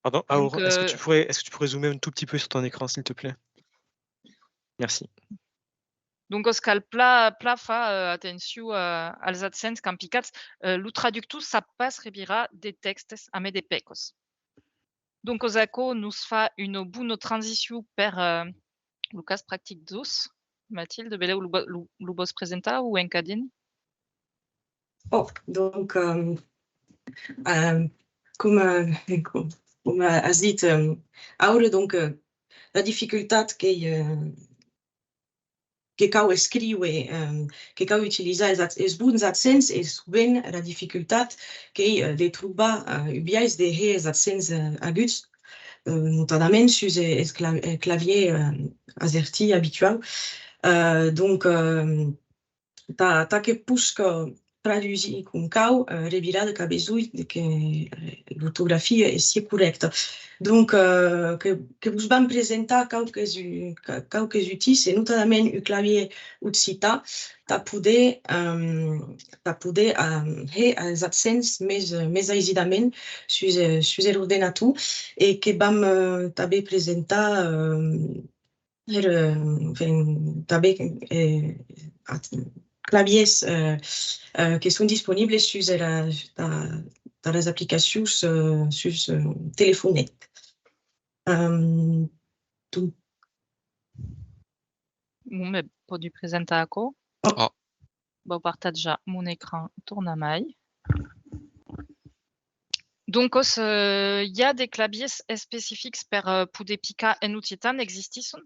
Pardon, donc, Aura, est-ce que, euh, tu pourrais, est-ce que tu pourrais zoomer un tout petit peu sur ton écran, s'il te plaît ? Merci. Donc, cal plan, plan far, euh, atencion, euh, als accents qu'an picats. Euh, lo traductor sap pas revirar de tèxtes amé de pècas. Donc, aquò nos fa una bona transicion per, euh, lo cas practic dos. Mathilde, belèu lo vo-, lo, lo vòs presentar o encaden? Oh, donc, euh, euh, coma, coma as dit, euh, Aure, donc, euh, la dificultat qu'ei, euh, que cau escriure, euh, que cau utilizar es ac-, es bons accents, e sovent la dificultat qu'ei, euh, de trobar, euh, un biais de hèr es accents, euh, aguts, euh, notadament sus es, es cla-, es clavièrs, euh, azertins abituaus. Euh, donc, euh, tà, tà que posca tradusir com cau, eh, revirar de cap e uèi que, eh, l'ortografia es siá corrècta. Donc, eh, que, que vos vam presentar quauques u-, ca-, quauques utís, e notadament un clavièr occitan, tà poder, eh, tà poder, eh, hèr es accents mès, eh, mès aisidament sus, eh, sus er ordenator, e que vam, eh, tanben presentar, eh, er, eh, enfin, tanben, eh, at-, clavièrs, eh, eh, que son disponibles sus era, tà, tà las aplicacions, eh, sus, eh, telefonet. Eh, donc, Bon, me pòdi presentar aquò? Oh. Vau partatjar mon ecran tornamai. Doncas, eh, i a de clavièrs especifics per, eh, poder picar en occitan, existisson.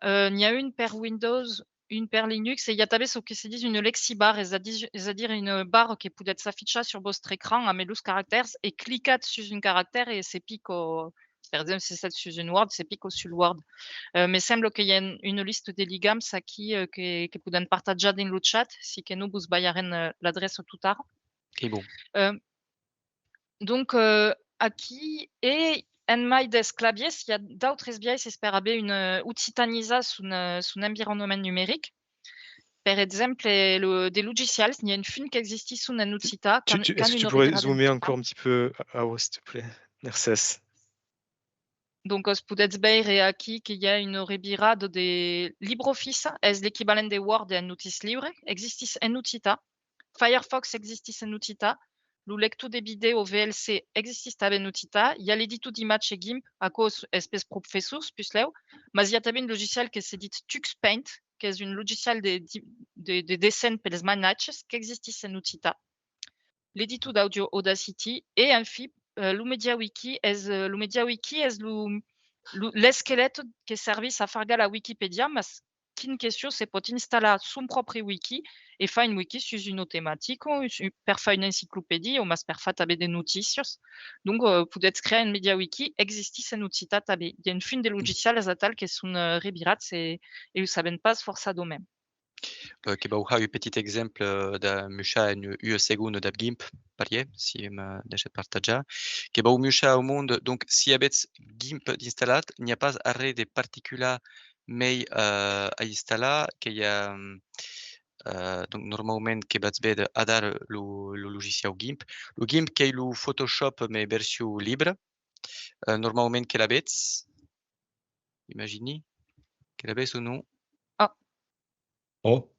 Eh, n'i a un per Windows, un per Linux, e i a tanben çò que se ditz una lexibar, es a di-, es a dire una barra que podètz afichar sus vòstre ecran amb los caractèrs, e clicatz sus un caractèr e se pica, per exemple, se sètz sus un Word, se pica sul Word. Eh, me sembla que i a un-, una lista de ligams aquí, eh, que, que podèm partatjar dins lo chat, si que non vos balharem, eh, l'adreça tot ara. Que bon. Eh, donc, eh, aquí, en mai dels clavièrs, i a d'autres biaisses per aver un, eh, occitanizar son, eh, son environament numeric. Per exemple, lo, de logicials, n'i a un fum qu'existisson en occitan. Tu, quand, tu, quand est-ce que tu pourrais zoomer encore un petit peu à, à haut, s'il te plaît ? Mercés. Donc, es podètz veire aquí que i a una revirada de LibreOffice, es l'equivalent de Word en utís liure, existís en occitan. Firefox existís en occitan. Lo lector de vidèo V L C existís tanben en occitan. I a l'editor d'imatge GIMP, aquò es, es pels professors, puslèu, mas i a tanben un logicial que se ditz TuxPaint, qu'es un logicial de, de, de, de dessenh pels mainatges, qu'existís en occitan. L'editor d'àudio Audacity, e, enfin, eh, lo MediaWiki es, eh, lo MediaWiki es lo, lo, l'esquelet que servís a fargar la Wikipèdia, mas quin que siá, se pòt installar son pròpri wiki e far un wiki sus una tematica, o su-, per far una enciclopèdia, o mas per far tanben de notícias. Donc, eh, podètz crear un MediaWiki, existís en occitan tanben. I a un fum de logicials atal que son, eh, revirats e, e o sabèm pas fòrça dau mens. Eh, que vau har un petit exemple, eh, d'amuishar en ua segonda dab GIMP, parier, si me daishatz partatjar. Que vau muishar au monde. Donc, si avètz GIMP installat, n'i a pas arren de particular mei, eh, a installar, que i a, eh, donc, normaument que vatz véder adara lo, lo logiciau GIMP. Lo GIMP qu'ei lo Photoshop, mès version libre. Eh, normaument que l'avètz, imagini, que l'avètz o non. Ah. Oh.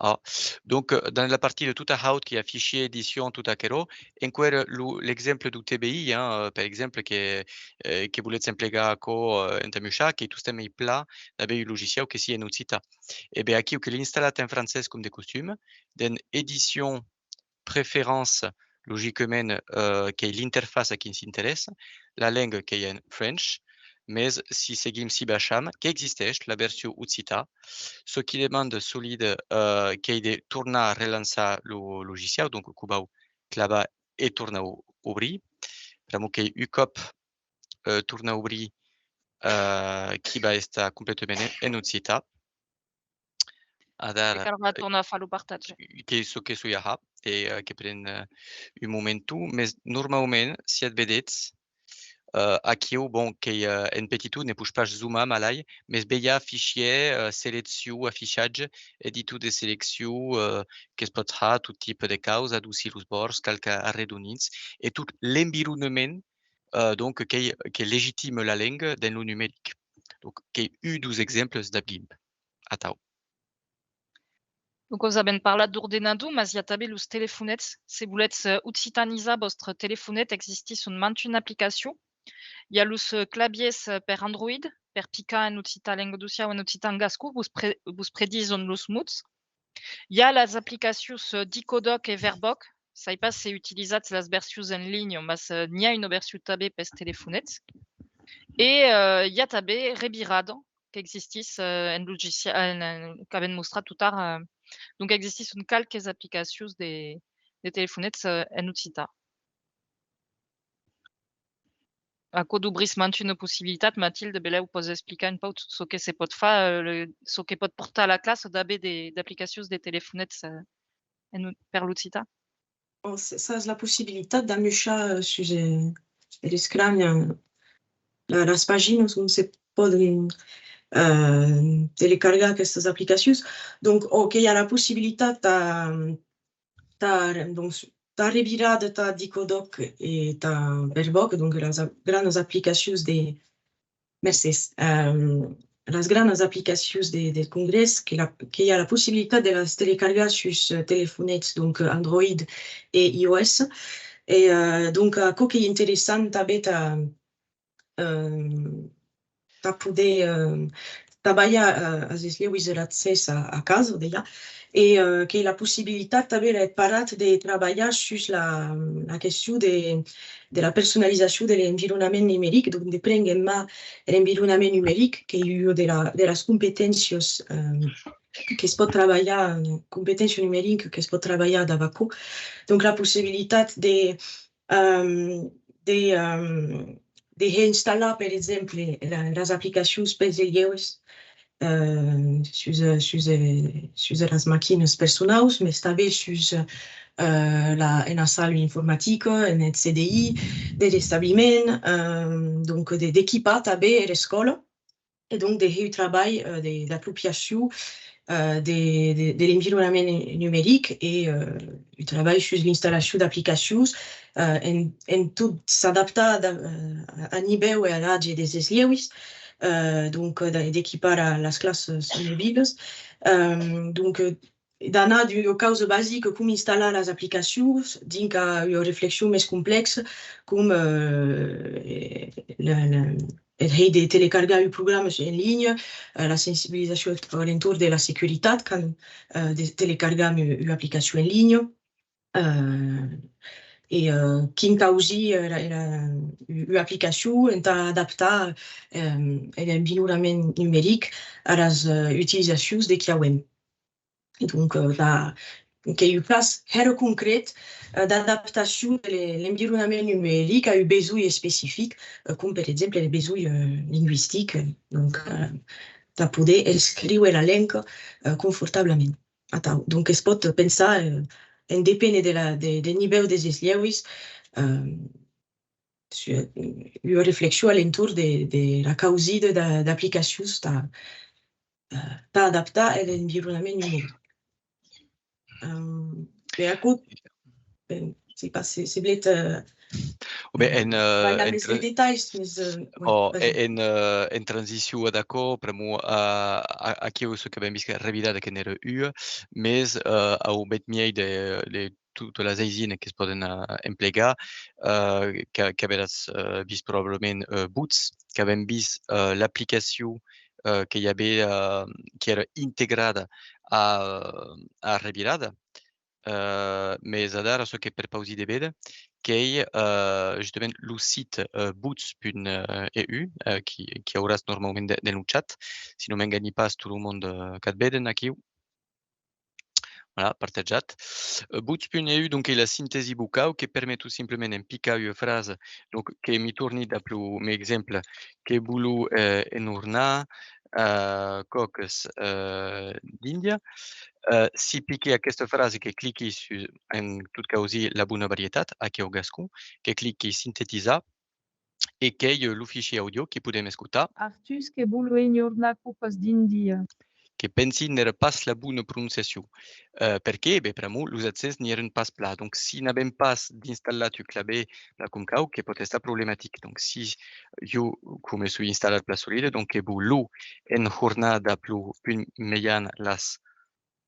Ah. Donc, eh, dens la partida tota haut que i a fichier, edicion, tot aquerò, enqüèra lo, l'exemple deu T B I, hein, eh, per exemple, que, eh, que volètz emplegar aquò, eh, entà muishar, qu'ei tostemps mei plan d'aver un logiciau que sia en occitan. E ben, aquiu que l'ai installat en francés com de costum, dens edicion, préférence, logicament, eh, qu'ei l'interfaça qui s'interèssa, la lenga qu'ei en French, mès si seguim, si baisham, qu'existeish la version occitan. Çò qui demanda solide, eh, qu'ei de tornar relançar lo logiciau, donc, que vau clavar e tornar o-, obrir. Pr'amor qu'ei un còp, eh, tornar obrir, eh, qui va estar completament en, en occitan. Adara, e calrà, eh, tornar far lo partatge. Qu'ei çò que soi a har, e, eh, que pren, eh, un momenton, mès normaument, si at vedetz, eh, aquiu, bon, qu'ei, eh, en petiton, ne poish pas zoomar, malai, mès belhar fichier, eh, seleccion, afichatge, editor de seleccion, eh, que's pòt har tot tipe de causa, adocir los bòrds, calcar arredonits, e tot l'environament, eh, donc, qu'ei, que legitime la lenga dens lo numeric. Donc, qu'ei un deus exemples dab GIMP. Atau. Donc, vos avèm parlat d'ordenador, mas i a tanben los telefonets. Se volètz, eh, occitanizar vòstre telefonet, existisson mantuna aplicacion. I a los, eh, clavièrs, eh, per Android, per picar en occitan lengadocian o en occitan gascon, vos pre-, vos predison los mots. I a las aplicacions, eh, Dicodoc e Verboc. Sai pas se utilizatz las versions en linha, mas, eh, n'i a una version tanben pels telefonets. E, eh, i a tanben Revirada, qu'existís, eh, en logicial, en, en, qu'avèm mostrat tot ara, eh. Donc, existisson qualques aplicacions de, de telefonets, eh, en occitan. Aquò dubrís mantuna possibilitat. Matilde, belèu pòs explicar un pauc tot çò que se pòt far, eh, le, çò que pòt portar a la classa d'aver de, d'aplicacions de telefonets, eh, en, per l'occitan. Bon, s-, s'as la possibilitat d'amuishar, eh, sus, eh, sus l'escran, eh, la-, las paginas ont se pòden, eh, telecargar aquestas aplicacions. Donc, o que i a la possibilitat tà, tà, donc, tà Revirada, tà Dicodoc e tà Verboc, donc las a-, granas aplicacions de, mercés, ehm, las granas aplicacions de, del Congrès, que la, que i a la possibilitat de las telecargar sus, eh, telefonets, donc, eh, Android e iOS. E, eh, donc, aquò qu'ei interessant tanben tà, ehm, tà poder, ehm, trabalhar, eh, as eslhèuis de l'accès a, a casa, dejà, e, eh, qu'ei la possibilitat tanben, l'ai parat, de trabalhar sus la, la question de, de la personalizacion de l'environament numeric, donc de prénguer en man l'environament numeric, qu'ei ua de la, de las competéncias, eh, que's pòt trabalhar, eh, competéncia numerica que's pòt trabalhar dab aquò. Donc la possibilitat de, ehm, de, ehm, de reinstallar, per exemple, la, las aplicacions pels eslhèuis, eh, sus, eh, sus, eh, sus las maquinas personaus, mes tanben sus, eh, la, ena sala informatica, en eth C D I de l'establiment, eh, donc de, d'equipar tanben era escòla, e donc de hèr un trabalh, eh, de, d'apropiacion, eh, de, de, de l'environament numeric e, eh, un trabalh sus l'installacion d'aplicacions, eh, en, en tot s'adaptar da-, eh, a nivèu e a l'atge des eslhèuis, eh, donc, eh, de, d'equipar la, las classas mobilas. Eh, donc, eh, d'anar d'ua causa basica com installar las aplicacions dinc a ua reflexion mès complèxa com, eh, la, la, eth hèit de telecargar un programa en linha, eh, la sensibilizacion a l'entorn de la securitat quand, eh, de telecargar u-, ua aplicacion en linha. Eh, e, eh, quin causir, eh, era, era, u-, ua aplicacion entà adaptar, eh, er environament numeric a las, eh, utilizacions de qui auem. E donc, eh, la, qu'ei un cas hèra concret, eh, d'adaptacion de le-, l'environament numeric a un besonh especific, eh, com per exemple le besonh, eh, lingüistic, eh, donc, eh, tà poder escríuer la lenga, eh, confortablament. Atau. Donc, es pòt pensar, eh, en depéner de la, de, de nivèu des eslhèuis, eh, su-, ua reflexion a l'entorn de, de la causida d'a-, d'aplicacions tà, eh, tà adaptar er environament numeric. Eh, e aquò, ben, sai pas se, se vletz, eh, o ben, en, eh, balhar mès de detalhs, mes, eh, oui, o, vas-y. En, eh, en transicion ad aquò, pr'amor, eh, a-, aquiu çò qu'avem vist que Revirada que n'èra ua, mes, eh, au bèth miei de, de totas las aisinas que's pòden, eh, emplegar, eh, qu'a-, qu'averàs, eh, vist probablament, eh, Boots, qu'avem vist, eh, l'aplicacion, eh, que i avè, eh, qu'èra integrada a, a Revirada. Eh, mes adara, çò que perpausi de véder, qu'ei, eh, justament lo site, eh, boots punt e u, eh, qui, qui auràs normaument de-, dens lo chat, si non m'engani pas, tot lo monde, eh, qu'at veden aquiu. Voilà, partejat. Eh, boots punt e u, donc, ei la sintèsi vocau que permet tot simplament en picar ua frasa, donc, que mi torni dab lo, mei exemple, que volu, eh, enhornar, eh, còcas, eh, d'Índia. Eh, si piqui aquesta frasa, que cliqui sus, en tot causir, la bona varietat, aquiu gascon, que cliqui sintetizar, e qu'ei, eh, lo fichier audio que podem escotar. Artús que volu enhornar còcas d'Índia. Que pensi n'èra pas la bona prononciacion. Eh, perqué? Ben, pr'amor los accents n'i èran pas plan. Donc, si n'avem pas d'installat un clavièr plan com cau, que pòt estar problematic. Donc, si jo, coma soi installat plan solide, donc que volu enhornar dab lo punt mejan las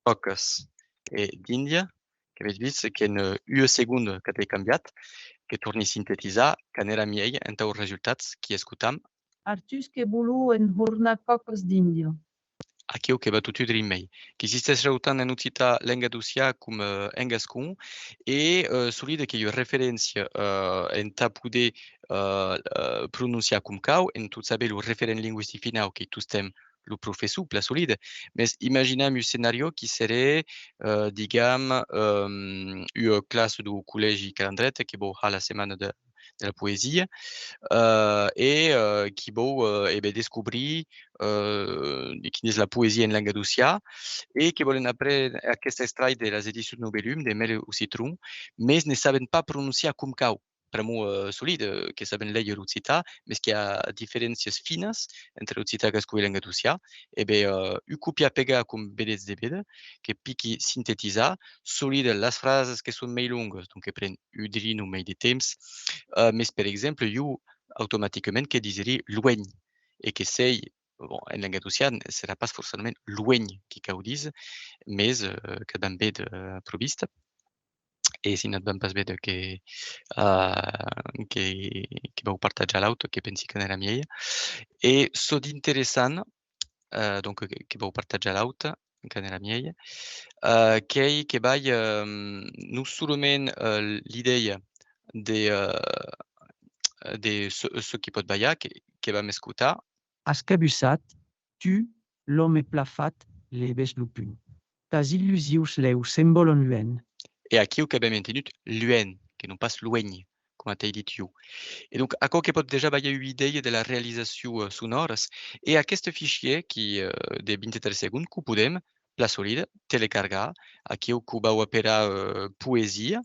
còcas, eh, d'Índia, qu'avetz vist qu'en, eh, ua segonda qu'at ei cambiat, que torni sintetizar, qu'anèrà miei entau resultats qui escotam. Artús que volu enhornar còcas d'Índia. Aquiu que va totun drin mei. Qu'existeish autant en occitan lengadocian com, eh, en gascon, e, eh, solide qu'ei ua referéncia, eh, entà poder, eh, eh, prononciar com cau, en tot saber lo referent lingüistic finau qu'ei tostemps lo professor, plan solide. Mes imaginam un scenariu qui seré, eh, digam, ehm, ua classa deu collègi Calandreta que vò har la setmana de, de la poesia, eh, e, eh, qui vòu, eh, e ben, descobrir, eh, de quina es la poesia en lengadocian, e que vòlen aprene aqueste extrach de las edicions Novellum, de Mèl o Citron, mes ne saben pas prononciar com cau. Pr'amor, eh, solide, eh, que saben léger l'occitan, mes qu'i a diferéncias finas entre l'occitan gascon e lengadocian, e ben, eh, un copiar-pegar com venètz de véder, que piqui sintetizar, solide las frasas que son mei longas, donc que pren un drin o mei de temps, eh, mes per exemple, jo, automaticament, que diserí luènh, e que sei, bon, en lengadocian, serà pas forçament luènh qui cau díser, mes, eh, qu'at van véder, eh, pro viste. E si n'at van pas véder que, eh, que, que vau partatjar l'auta, que pensi qu'anarà mielher. E çò d'interessant, eh, donc, que, que vau partatjar l'auta, qu'anarà mielher, eh, qu'ei que vai, ehm, non solament, eh, l'idèia de, eh, de çò, çò qui pòt balhar, que, que vam escotar. Escabussat, tu, l'òme plan fat, lèves lo punh. Tàs illusions lèu s'envòlan luènh. E aquiu qu'avem entenut luènh, que non pas luènh, coma t'ai dit jo. E donc, aquò que pòt dejà balhar ua idèia de la realizacion, eh, sonòras. E aqueste fichièr qui, eh, de vint-e-tres segonds, que'u podem, plan solide, telecargar, aquiu que'u vau aperar, eh, poesia,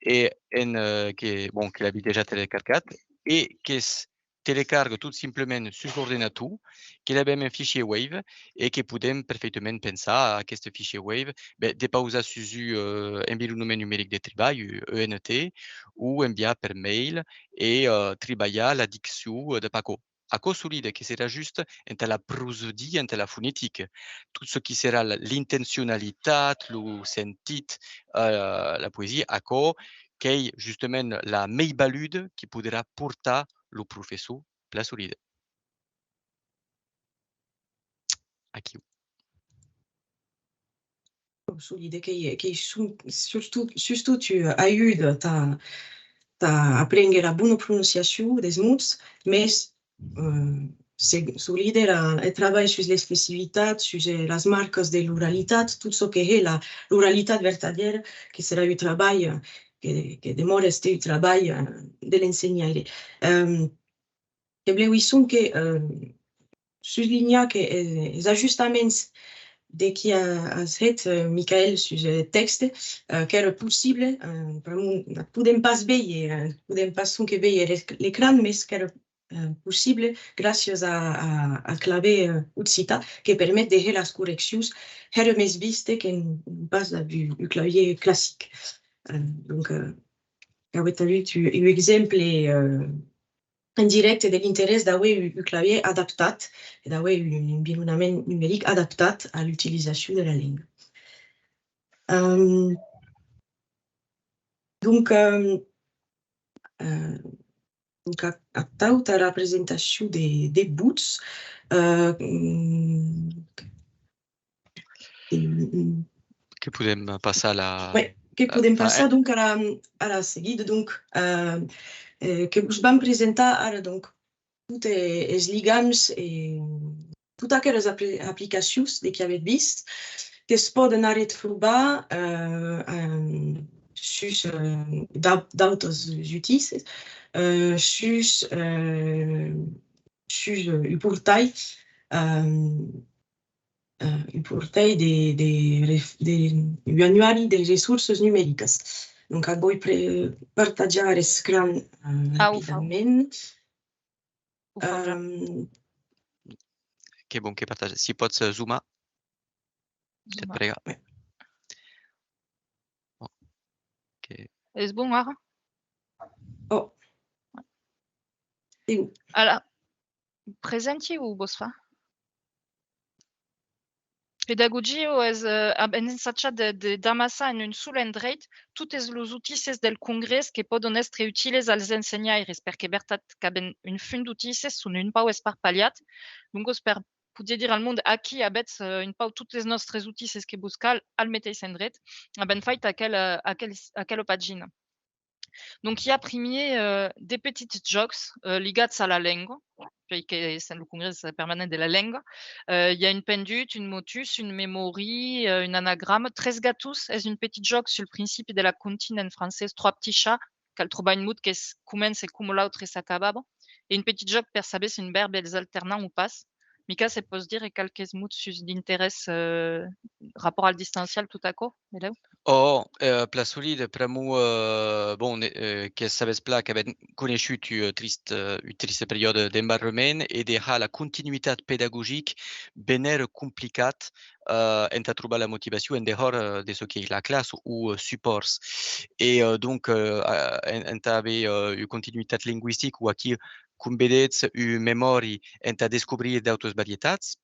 e en, eh, que, bon, que l'aví dejà telecargat, e que's telecarga tot simplament sus l'ordenator, que l'avem en fichièr Wave e que podem perfeitament pensar a aqueste fichièr Wave, ben, de pausar sus un, eh, environament numeric de tribalh, un E N T, o enviar per mail e, eh, tribalhar la diccion, eh, dab aquò. Aquò solide que serà just entà la prosodia, entà la fonetica. Tot çò qui serà la, l'intencionalitat, lo sentit, eh, la poesia, aquò qu'ei justament la mei-valuda qui poderà portar lo professor plan solide. Aquiu. Solide qu'ei, qu'ei su-, sustot, sustot ua ajuda tà, tà aprénguer la bona prononciacion des mots, mes, eh, se, solide la, eth trabalh sus l'expressivitat, sus, eh, las marcas de l'oralitat, tot çò que hè la, l'oralitat vertadièra, que serà un trabalh, eh, que, que demòra èster un trabalh, eh, de l'ensenhaire. Ehm, que blèu i sonque, eh, suslinhar que, eh, es ajustaments de qui a, as hèt, eh, Michael sus, eh, tèxte, eh, qu'èra possible, eh, pr'amor, podem pas véder, eh, podem pas sonque véder l'ec-, l'ecran, mes qu'èra, eh, possible gràcias a, a, a clavièr, eh, occitan, que permet de hèr las correccions hèra mès viste que n-, pas dab un, un clavièr classic. Eh, donc, eh, qu'auetz avut un, un exemple, eh, en dirècte de l'interès d'auer un, un clavièr adaptat e d'auer un environament numeric adaptat a l'utilizacion de la lenga. Ehm, donc, ehm, eh, donc, a-, atau tà la presentacion de, de vots, eh, mm, Que podem passar a la... Oui, que podem passar, donc, a la, a la seguida, donc, eh, eh, que vos vam presentar ara, donc, totes es ligams e totas aquelas apli-, aplicacions de qui avètz vist, que's pòden arretrobar, eh, eh, sus, eh, d'au-, d'autes utís, eh, sus, eh, sus, eh, un portail, eh, eh, un portail de, de ref-, de, un annuari de ressorsas numericas. Donc, ac voi pre-, partatjar escran, eh, rapidament. Ehm, que bon que partatge. Si pòts, eh, zoomar, te prega. Ok. Es bon ara? Oh. Ara, presenti o vos fa? Pedagogia es, eh, avèm ensajat de, de, d'amassar en un sol endreit totes los utisses del congrès que pòdon èstre utiles als ensenhaires, perque vertat qu'avèm un fum d'utisses, son un pauc esparpalhat. Doncas, per poder dire al monde, aquí avètz, eh, un pauc totes nòstres utisses que vos cal al meteis endret, avèm fait aquel, eh, aquel, aquela pagina. Donc, i a primièr, eh, de petits jòcs, eh, ligats a la lenga, puèi que sèm lo congrès permanent de la lenga. Eh, i a un pendut, un motus, un memòri, eh, un anagrama. Tres gatons es un petit jòc sul principi de la comptina en francés, trois petits chats, cal trobar un mot que s-, comença coma l'autre s'acabava, e un petit jòc per saber se un vèrb es alternant o pas. Micas, se pòs dire qualques mots sus l'interès, eh, rapòrt al distancial, tot aquò, belèu? Ò, eh, plan solide, pr'amor, eh, bon, ne-, eh, que sabes plan qu'avèm coneishut un, eh, trist, eh, un triste periòde d'embarrament e de har la continuitat pedagogic ben èra complicat, eh, entà trobar la motivacion en dehòra, eh, de çò qu'ei la classa o, eh, supòrts. E, eh, donc, eh, a-, en-, entà aver, eh, ua continuitat lingüistica o aquí, com vedetz, un memòri entà descobrir d'autas varietats,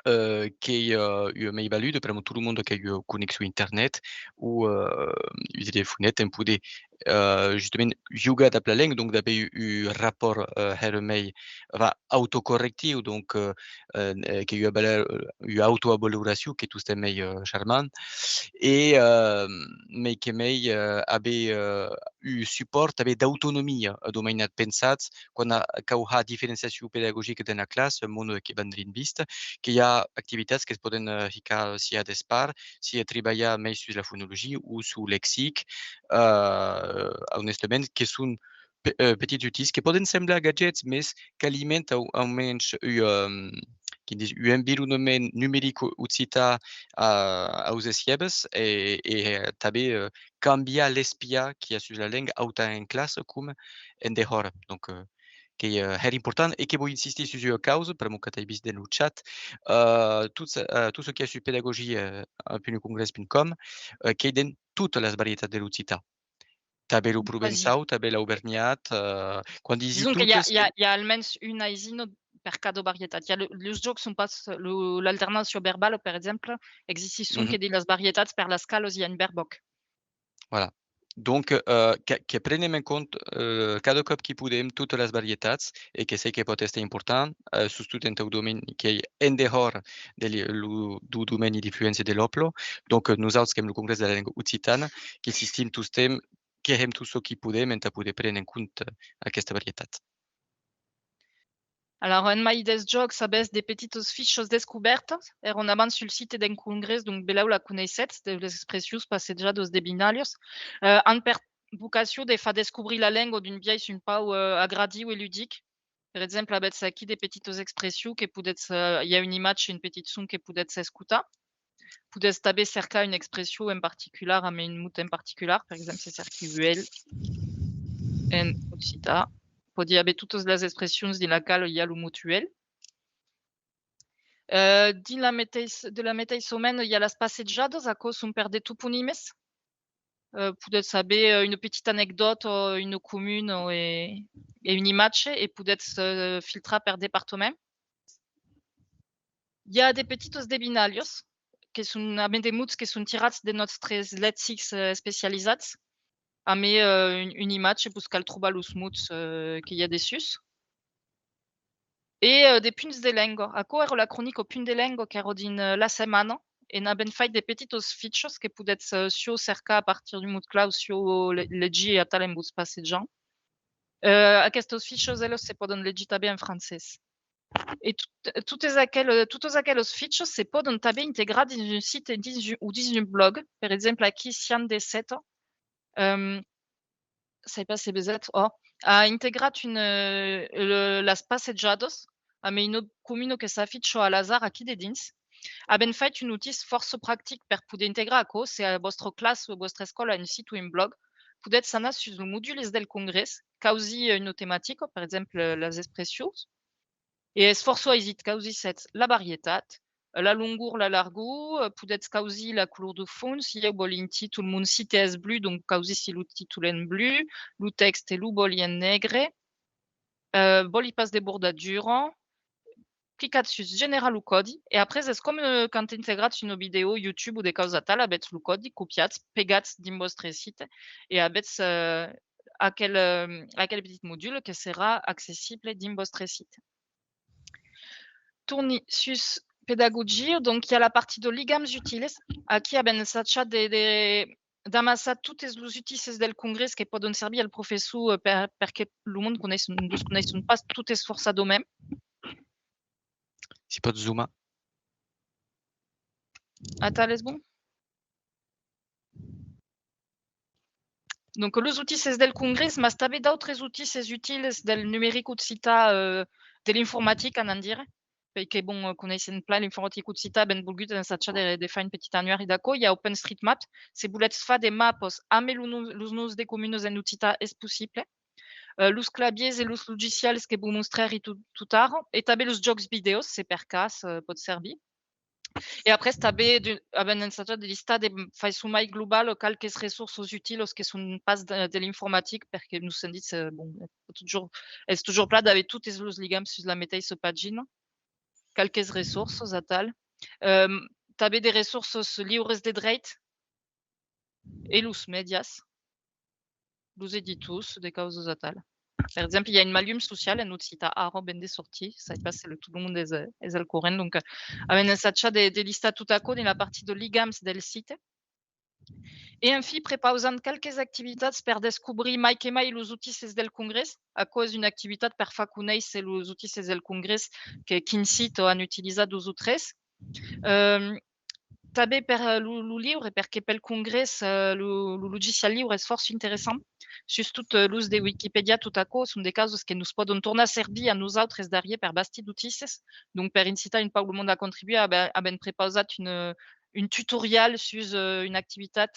eh, qu'ei, eh, ua mei-valuda, pr'amor tot lo monde qu'a ua connexion internet o, eh, un telefonet en poder, eh, justament jogar dab la lenga, donc d'aver un, un rapòrt, eh, hèra mei, va, autocorrectiu, donc, eh, eh, qu'ei ua valor, ua autoavaloracion qu'ei tostemp mei, eh, charmant, e, eh, mei que mei, eh, aver, eh, un supòrt tanben d'autonomia, eh, deu mainat. Pensatz, quan a-, cau har diferenciacion pedagogica dens la classa, monde que van drin viste, que i a activitats que's pòden, eh, hicar sia d'espart, sia tribalhar mei sus la fonologia o sul lexic, eh, onestament, que son pe-, eh, petits utís que pòden semblar gadgets, mes qu'alimenta au, au mensh un, eh, quin ditz, un environament numeric o-, occitan a, aus esièbes e, e, eh, tanben, eh, cambiar l'espiar qu'i a sus la lenga, autant en classa com en dehòra. Donc, eh, qu'ei, eh, hèra important e que voi insistir sus ua causa, pr'amor qu'at ai vist dens lo chat, eh, tot, eh, tot çò qu'i a sus pedagogia, eh, punt congrès punt com, eh, qu'ei dens totas las varietats de l'occitan. Tanben lo provençau, tanben l'auvernhat, eh, quan disi totes... Dison que i a, i a, i a almens una aisina per cada varietat. I a lo, los jòcs son pas, lo, l'alternància verbala, per exemple, existisson que dins las varietats per las qualas i a un vèrbòc. Voilà. Donc, eh, que, que prenem en compte, eh, cada còp qui podem, totas las varietats, e que sai que pòt èster important, eh, sustot entau domeni qu'ei en dehòra de li-, lo, deu domeni d'influéncia de l'OPLO. Donc, eh, nosauts qu'èm lo Congrès de la Lenga Occitana, qu'insistim tostemps que hèm tot çò qui podem entà poder préner en compte aquesta varietat. Alors, en mai des jòcs, avètz de petitas fichas descobèrtas, èran abans sul site d'en congrès, donc belèu la coneissètz, de les expressions passejadas, devinalhas. Eh, an per vocacion de far descobrir la lenga d'un biais un pauc, eh, agradiu e ludic. Per exemple, avètz aquí de petitas expressions que podètz, eh, i a un imatge, un petit son que podètz escotar. Podètz tanben cercar una expression en particular, amb un mot en particular, per exemple, se cerqui uèlh en occitan, pòdi aver totas las expressions dins la quala i a lo mot uèlh. Eh, dins la meteis-, de la meteissa mena, i a las passejadas, aquò son per de toponimes. Eh, podètz aver, eh, una petita anecdòta, una comuna e, e un imatge, e podètz, eh, filtrar per departament. I a de petitas devinalhas, que son, amé de mots que son tirats de nòstres lexics, eh, especializats, amé, eh, un, un imatge, vos cal trobar los mots, eh, que i a dessús. E, eh, de punts de lenga. Aquò èra la cronica Punt de lenga qu'èra dins, eh, la setmana, e n'avèm fait de petitas fichas que podètz, eh, siá cercar a partir d'un mot clau, siá le-, legir atal en vos passejant. Eh, aquestas fichas, elas se pòdon legir tanben en francés. E tot-, totes aquel-, totas aquelas fichas se pòdon tanben integrar dins un site, dins un, o dins un blòg. Per exemple, aquí, Sian de Seta, ehm, sai pas se vesètz, ò, a integrat un, eh, le-, las passejadas amb una comuna que s'aficha a l'azard aquí dedins. Avèm fait un utís fòrça practic per poder integrar aquò. Se a vòstra classa o vòstra escòla a un site o un blòg, podètz anar sus los modules del congrès, causir una tematica, per exemple, las expressions, e es fòrça aisit, causissètz la varietat, la longor, la largor, eh, podètz causir la color de fons. Ieu vòli un títol, mon site es blu, donc causissi lo títol en blu, lo tèxte lo vòli en negre, eh, vòli pas de bordadura, clicatz sus generar lo còdi, e après es com, eh, quand integratz una vidèo YouTube o de causa atal, avètz lo còdi, copiatz, pegatz dins vòstre site, e avètz, eh, aquel, eh, aquel petit modul que serà accessible dins vòstre site. Torni sus pedagogia, donc i a la partida ligams utiles. Aquí avèm ensajat de, de, d'amassar totes los utisses del congrès que pòdon servir al professor, eh, per, perque lo monde coneisson, los coneisson pas totes forçadament. Si pòts zoomar. Atal es bon? Donc, los utisses del Congrès, mas tanben d'autres utisses utils del numeric occitan, eh, de l'informatica, anam dire, perque, bon, eh, coneissèm plan l'informatic occitan, avèm volgut ensajar de, de far un petit annuari d'aquò. I a OpenStreetMap, se volètz far de mapas amb lo nom, los noms de comunas en occitan, es possible. Eh, los clavièrs e los logicials que vos mostrèri tot, tot ara, e tanben los jòcs vidèos, se per cas, eh, pòt servir. E après, tanben, d'un, avèm ensajat de listar de faiçon mai globala qualques ressorsas utilas que son pas de, de l'informatic, perque nos sèm dit, eh, bon, es totjorn, es totjorn plan d'aver totes los ligams sus la meteissa pagina. Qualques ressorsas, atal. Ehm, tanben de ressorsas liures de dreit e los mèdias, los editors, de causas atal. Per exemple, i a un malhum social en occitan ara, ven de sortir, sai pas se lo, tot lo monde es, es al corrent, donc, eh, avèm ensajat de, de listar tot aquò dins la partida ligams del site. E enfin, prepausam qualques activitats per descobrir mai que mai los utisses del Congrès. Aquò es una activitat per far conéisser los utisses del Congrès que, quin site an utilizat dos o tres. Ehm, tanben per, eh, lo, lo liure, perque pel Congrès, eh, lo, lo logicial liure es fòrça interessant. Sustot, eh, los de Wikipedia, tot aquò, son de causas que nos pòdon tornar servir a nosautres darrièr per bastir d'utisses. Donc, per incitar un pauc lo monde a contribuir, avèm, avèm prepausat un, eh, un tutorial sus, eh, una activitat.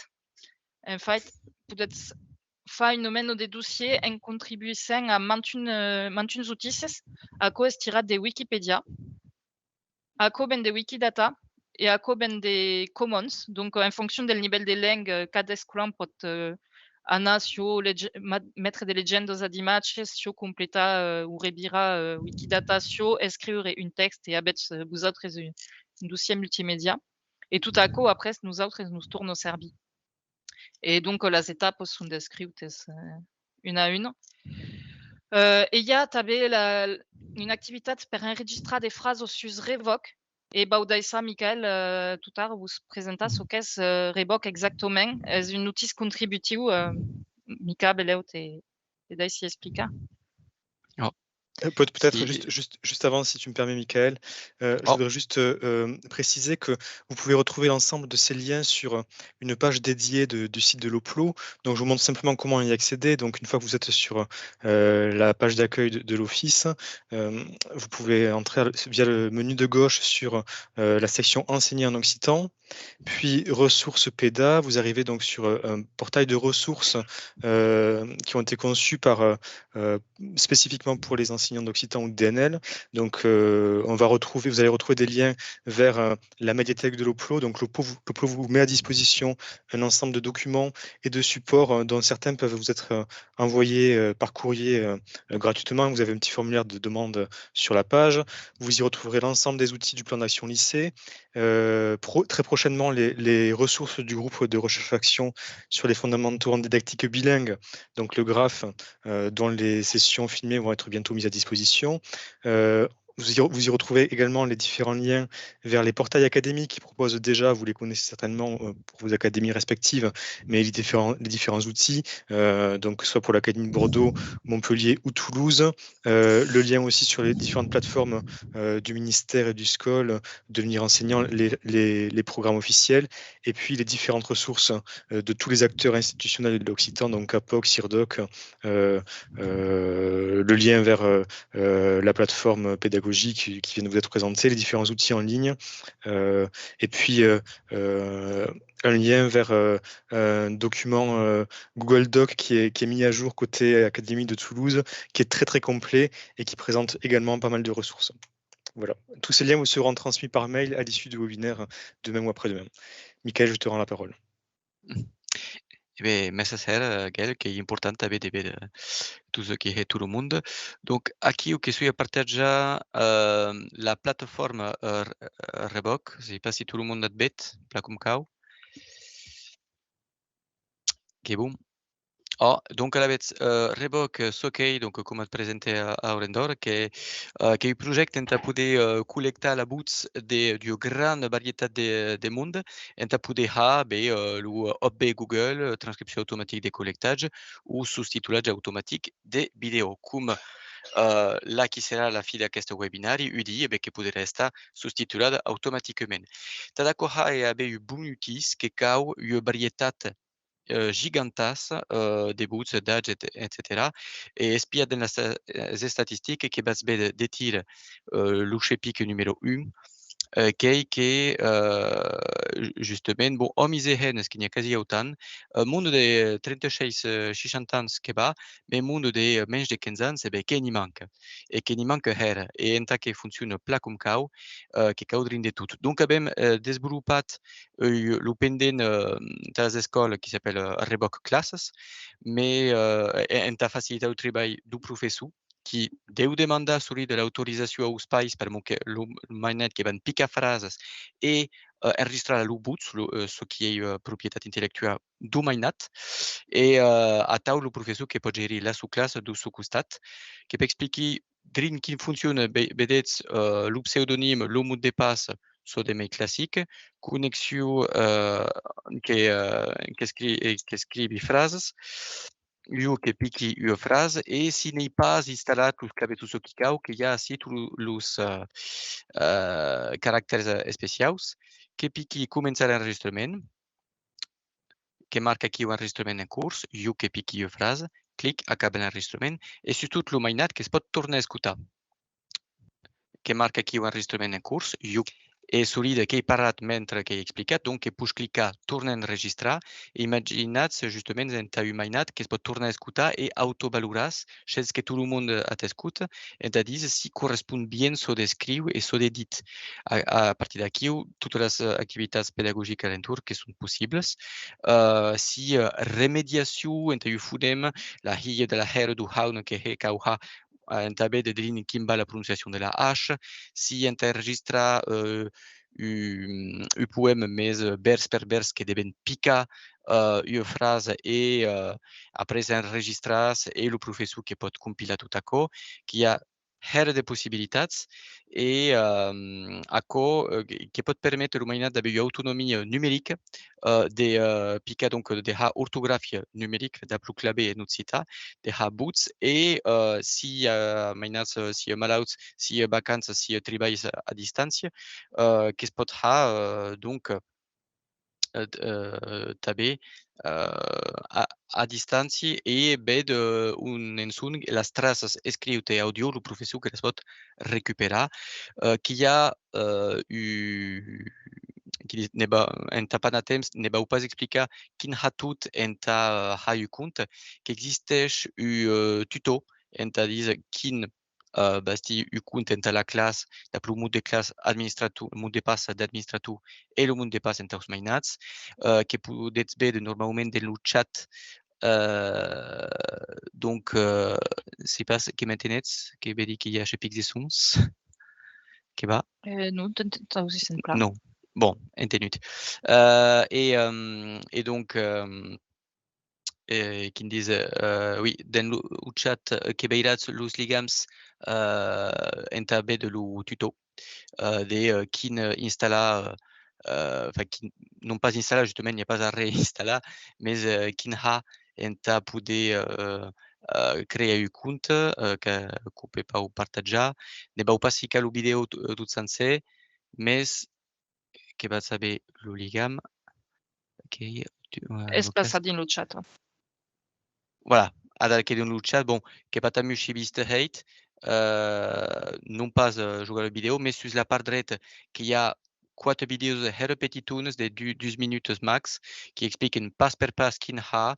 En fait, podètz far una mena de dossièr en contribuissent a mantun, eh, mantuns utisses. Aquò es tirat de Wikipedia. Aquò ven de Wikidata e aquò ven de Commons. Donc, en foncion del nivèl de lenga, eh, cadascun pòt, eh, anar siá lege-, ma-, metre de legendas a d'imatges, siá completar, eh, o revirar, eh, Wikidata, siá escriure un tèxt e avètz, eh, vosautres un, un dossièr multimèdia. E tot aquò, après, nosautres nos torna servir. E donc, las etapas son descriutes, eh, una a una. Eh, e i a tanben la, una activitat per enregistrar de frasas sus Revok, e vau daissar Michael, eh, tot ara vos presentar çò qu'es, eh, Revok exactament. Es un utís contributiu, eh, Mica, belèu te, te daissi explicar. Euh, peut- Peut-être juste, juste, juste avant, si tu me permets, Michael, euh, je voudrais juste euh, euh, préciser que vous pouvez retrouver l'ensemble de ces liens sur euh, une page dédiée de- du site de l'OPLO. Donc, je vous montre simplement comment y accéder. Donc, une fois que vous êtes sur euh, la page d'accueil de, de l'Office, euh, vous pouvez entrer via le menu de gauche sur euh, la section Enseigner en occitan. Puis ressources PEDA, vous arrivez donc sur euh, un portail de ressources euh, qui ont été conçues par, euh, euh, spécifiquement pour les enseignants d'occitan ou de D N L. Donc euh, on va retrouver, vous allez retrouver des liens vers euh, la médiathèque de l'OPLO. Donc l'OPLO vous, l'OPLO vous met à disposition un ensemble de documents et de supports euh, dont certains peuvent vous être euh, envoyés euh, par courrier euh, euh, gratuitement. Vous avez un petit formulaire de demande sur la page. Vous y retrouverez l'ensemble des outils du plan d'action lycée. Euh, pro- très prochainement, les, les ressources du groupe de recherche action sur les fondamentaux en didactique bilingue, donc le graphe, euh, dont les sessions filmées vont être bientôt mises à disposition. Euh, vous y, vous y retrouvez également les différents liens vers les portails académiques qui proposent déjà, vous les connaissez certainement euh, pour vos académies respectives, mais les différents, les différents outils, euh, donc que ce soit pour l'Académie de Bordeaux, Montpellier ou Toulouse. Euh, le lien aussi sur les différentes plateformes euh, du ministère et du SCOL, Devenir enseignant, les, les- les programmes officiels, et puis les différentes ressources euh, de tous les acteurs institutionnels de l'occitan, donc APOC, CIRDOC, euh, euh, le lien vers euh, euh, la plateforme pédagogique qui, qui vient de vous être présentée, les différents outils en ligne, euh, et puis euh, euh, un lien vers euh, un document euh, Google Doc qui est, qui est mis à jour côté Académie de Toulouse, qui est très très complet et qui présente également pas mal de ressources. Voilà. Tous ces liens vous seront transmis par mail à l'issue du webinaire demain ou après-demain. Michael, je te rends la parole. E ben, mercés, eh, Gaël, qu'ei important tanben de véder tot çò que hè tot lo monde. Donc, aquiu que soi a partatjar eh, la plataforma eh, Revok, sai pas si tot lo monde at ved, plan com cau. Que bon. Oh, donc, alavetz, eh, Revok, eh, çò qu'ei, donc, coma at presentè a, a Aurendor, que, eh, qu'ei un projècte entà poder eh, collectar la votz de, d'ua grana varietat de, de monde, entà poder har, ben, eh, lo, eh, Op B Google, eh, transcripcion automatica de collectatge, o sostitolatge automatic de vidèo, coma eh, la qui serà la fin d'aqueste webinari, un dia, ben, que poderà estar sostitolada automaticament. Tad aquò har e aver un bon utís que cau ua varietat eh, gigantas, eh, de vots, d'atge, et-, etcetèra. E espiatz dens las, eh, estatisticas que vatz véder de tira, eh, lo chepic numèro un, eh, qu'ei que, eh, ju-, justament, bon, òmis e hemnas, que n'i a quasi autant, eh, monde de trenta-sheis, eh, seishanta ans que va, mès monde de, eh, mens de quinze ans, e ben, que n'i manca. E que n'i manca hèra. E entà que foncione plan com cau, eh, que cau drin de tot. Donc, avem, eh, desvolopat, eh, lo pendent, eh, tà las escòlas qui s'apèla Reboc Classes, mès, eh, e-, entà facilitar lo tribalh deu professor, qui deu demandar, soride, l'autorizacion aus pairs, per'mor que lo mainat que van picar frasas e, eh, enregistrar lo votz, lo, eh, çò qui ei, eh, proprietat intellectuala deu mainat, e, eh, atau lo professor que pòt gerir la sua classa deu seu costat, que p'expliqui drin quin foncione, ve-, vedetz, eh, lo pseudonim, lo mot de passe, çò de mei classic, connexion, eh, que, eh, qu'escri-, eh, qu'escrivi frasas, jo que piqui ua frasa, e si n'ei pas installat los clavetons, çò qui cau, que i a ací tots los, eh, eh, caractèrs, eh, especiaus, que piqui començar l'enregistrament, que marca aquiu enregistrament en cors, jo que piqui ua frasa, clic, acabe l'enregistrament, e sustot lo mainat que's pòt tornar escotar. Que marca aquiu enregistrament en cors, jo, e soride qu'ei parat mentre qu'ei explicat, donc que poish clicar, tornar enregistrar, e imaginatz justament entà un mainat que's pòt tornar escotar e autovalorar-se, shens que tot lo monde at escota, entà díser si correspond bien çò d'escriu e çò de dit. A, a partir d'aquiu, totas las, eh, activitats pedagogicas a l'entorn que son possiblas. Eh, si, eh, remediacion entà un fonèma, la hilha de la hèra deu haune que he, cau har, eh, entà véder drin quin va la prononciacion de la H, si entà enregistrar, eh, un, un poèma, mès, eh, vèrs per vèrs que deven picar, eh, ua frasa e, eh, après enregistrar-se e lo professor que pòt compilar tot aquò, qu'i a hèra de possibilitats e, ehm, aquò, eh, que, que pòt perméter lo mainat d'aver ua autonomia numerica, eh, de, eh, picar, donc, de har ortografia numerica dab lo clavet en occitan, de har votz e, eh, si, eh, mainats, eh, si, eh, malauts, si, eh, vacanças, si, eh, tribalhs a, a distància, eh, que's pòt har, eh, donc, eh, t-, eh, tanben, eh, a, a distància e véder, eh, on en son las traças escriutas e audio, lo professor que las pòt recuperar, eh, qu'i a, eh, u-, qui dis-, ne va, entà pas anar temps, ne vau pas explicar quin har tot entà, eh, har un compte, qu'existeish un, eh, tuto entà díser quin, eh, bastir un compte entà la classa, dab lo mot de classa administrator, lo mot de passe d'administrator e lo mot de passe entaus mainats, eh, que podetz véder normaument dens lo chat, eh, donc, eh, sai pas, que m'entenetz, que vedi que i a chepics de sons, que va? Eh, non, t'ent-, t'ausissem plan. Non. Bon, entenut. Eh, e, ehm, e donc, ehm, eh, quin dise, eh, oui, dens lo, lo chat, eh, que veiratz los ligams, eh, entà véder lo tuto, eh, de, eh, quin, eh, installar, eh, enfin, quin, non pas installar, justament, n'i a pas a reinstallar, mes, eh, quin har entà poder, eh, eh, crear un compte, eh, que, qu'o pe-, pau partatjar. Ne vau pas ficar lo vidèo to-, tot sencer, mes que vatz aver lo ligam. Ok, tu, eh, es passat dins lo chat. Voilà, adara qu'ei dins lo chat, bon, qu'ei pas tan mushi viste hèit, eh, non pas, eh, jogar lo vidèo, mes sus la part dreta que i a quate vidèos hèra petitonas de du-, dus minutas max, qui expliquen pas per pas quin har,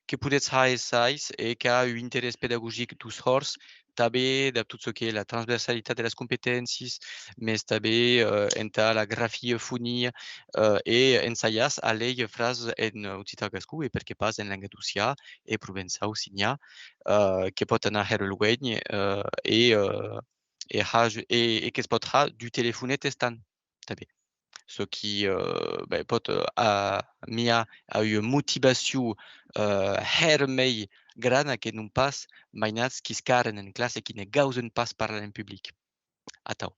que podetz har essais e qu'a un interès pedagogic deus hòrs, tanben dab tot çò qu'ei la transversalitat de las competéncias, mes tanben, eh, entà la grafonia, eh, e ensajatz a léger frasas en occitan gascon e perqué pas en lengadocian e provençau, si n'i a, eh, que pòt anar hèra luenh, eh, e, eh, e har, e, e que's pòt har deu telefonet estant, tanben. Çò qui, eh, ben, pòt, eh, a-, miar a ua motivacion, eh, hèra mei grana que non pas mainats qui's carren en classa e qui ne gausen pas parlar en public. Atau.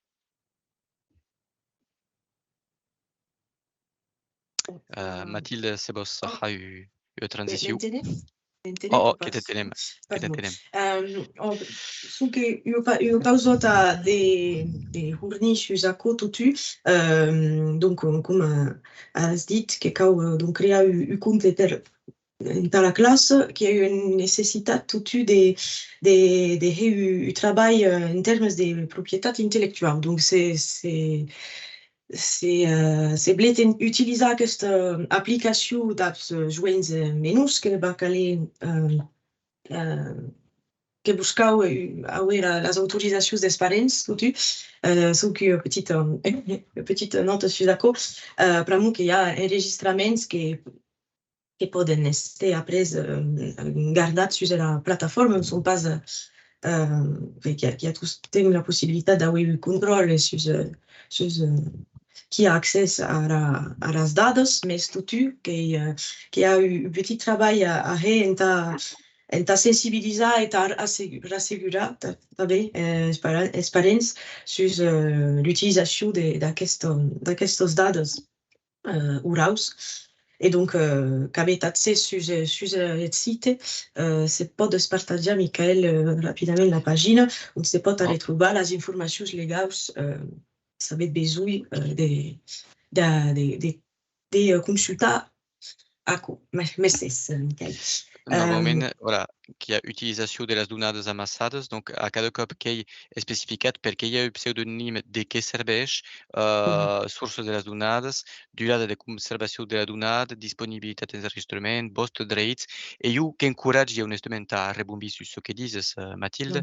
Eh, Mathilde, se vòs har u-, ua transicion. M'entenetz? M'entenetz o pas? Oh, oh, que t'entenem, que t'entenem. Ehm, ò, sonque ua pa-, ua pausòta de, de hornir sus aquò totun. Ehm, donc, com, com, eh, as dit, que cau, eh, donc, crear un, un compte per entà la classa, qu'i a ua necessitat totun de, de, de hèr un, un trabalh, eh, en tèrmes de proprietat intellectuau. Donc, se, se, se, eh, se vletz utilizar aquesta aplicacion daus, eh, joens, eh, menors, que va caler, eh, eh, que vos cau, eh, auer la, las autorizacions des parents, totun. Eh, sonque ua petita, eh, ua petita nòta sus aquò, eh, pr'amor que i a enregistraments que, que pòden èster après, eh, gardats sus la plataforma, non son pas, eh, que, que i a, que i a tostemps la possibilitat d'auer un contròl sus, eh, sus, eh, qui a accès a la, a las dadas, mès totun que, eh, que i a un, un petit trabalh a, a hèr entà, entà sensibilizar e entà assegu-, rassegurar ta-, tanben, eh, es para-, es parents sus, eh, l'utilizacion de, d'aquesta, d'aquestas dadas, eh, oraus. E donc, eh, qu'avètz accès sus, eh, sus, eh, eth site, eh, se pòt despartatjar, Michael, eh, rapidament la pagina, ont se pòt arretrobar las informacions legaus, eh, s'avètz besonh, eh, de, de, de, de, eh, consultar aquò. Mer-, mercés, eh, Michael. Normalament, eh, voilà, qu'i a utilizacion de las donadas amassadas, donc a cada còp qu'ei especificat perqué i a un pseudonim, de qué serveish, eh, source de las donadas, durada de conservacion de la donada, disponibilitat d'enregistrament, vòstes dreits, e jo qu'encoratgi onestament tà rebombir sus çò que dises, eh, Mathilde,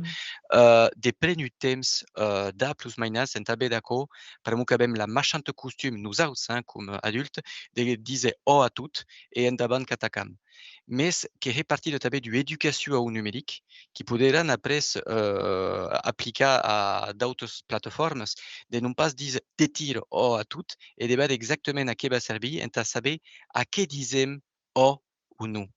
eh, de préner un temps, eh, dab los mainats entà véder aquò, pr'amor qu'avem la maishanta costum, nosauts, hein, coma adultes, de díser ò a tot e endavant qu'atacam. Mès que hè partida tanben d'ua educacion au numeric, qui poderàn après, eh, aplicar a d'autas plataformas, de non pas díser te tira ò a tot, e de véder exactament a qué va servir, entà saber a qué disem ò o non.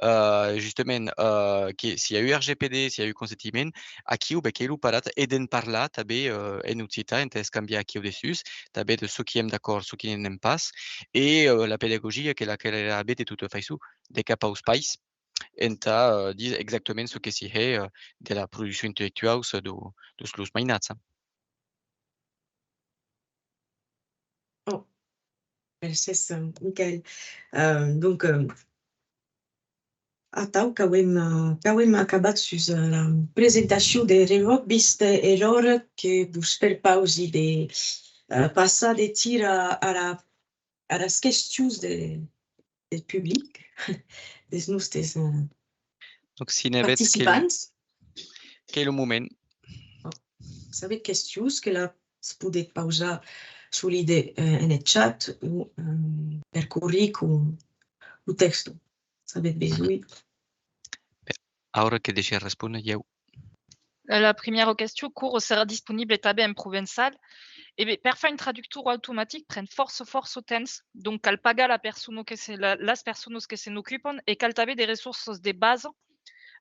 Eh, justament, eh, que s'i a un R G P D, s'i a un consentiment, aquiu, ben, qu'ei lo parat, e de'n parlar tanben, eh, en occitan, entà escambiar aquiu dessús, tanben de çò qui èm d'acòrd, çò qui n'èm pas, e, eh, la pedagogia que la calerà aver de tota faiçon, de cap aus pairs, entà, eh, díser exactament çò que s'i hè, eh, de la produccion intellectuau, eh, do, deus los mainats, eh. Oh, mercés, eh, Michael. Eh, donc, eh, atau qu'auem, eh, qu'auem acabat sus, eh, la presentacion de Revòc, vista era ora, que vos perpausi de, eh, passar de tira a la, a las questions de, del public, des nòstes, eh, Donc, si n'avètz, qu'ei lo, participants. Qu'ei lo moment. Bon. S'avètz questions, que las podetz pausar solide, eh, en eth chat o, eh, per corrir com lo tèxto. S'avètz besonh. Ben, aura que deishe respóner, ieu. La primièra question, quora serà disponible tanben en provençal? E ben, per far un traductor automatic pren fòrça, fòrça temps. Donc, cal pagar la persona que se, la, las personas que se n'ocupan e cal tanben de ressorsas de basa.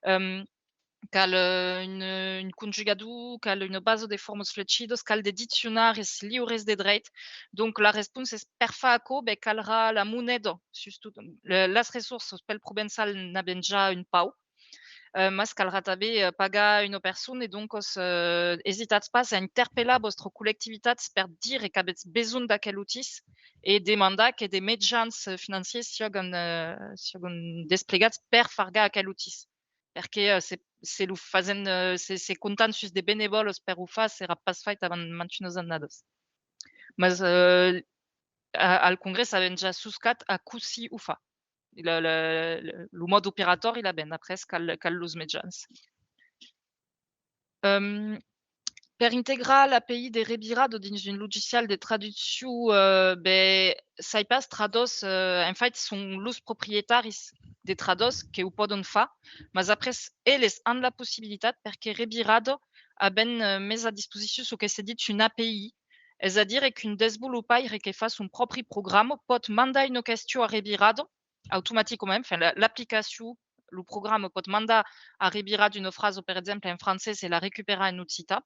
Ehm, cal, eh, un, un conjugador, cal una basa de formas flechidas, cal de diccionaris liures de dreit. Donc, la responsa es, per far aquò, ben, calrà la moneda, sustot. Le, las ressorsas pel provençal n'avèm ja un pauc. Eh, mas calrà tanben, eh, pagar una persona, e doncas, eh, esitatz pas a interpellar vòstra collectivitat per dire qu'avètz besonh d'aquel utís e demandar que de mejans, eh, financiers siagan, eh, siagan desplegats per fargar aquel utís. Perque, eh, se, se lo fasèm, eh, se, se comptam sus de benevòles per o far, serà pas fait avant mantunas annadas. Mas, eh, a, al Congrès avèm ja soscat a cossí o far. La, la, la, lo mòde operatòri l'avèm, après cal, cal los mejans. Ehm, per integrar l'A P I de revirada dins un logicial de traduccion, eh, ben, sai pas, Trados, eh, en fait, son los proprietaris de Trados que o pòdon far, mas après, eles an la possibilitat, perque Revirada avèm, eh, mes a disposicion çò que se ditz un A P I, es a dire qu'un desvolopaire que fa son pròpri programa pòt mandar una question a Revirada, automaticament, enfin, la, l'aplicacion, lo programa pòt mandar a Revirada una frasa, per exemple, en francés e la recuperar en occitan.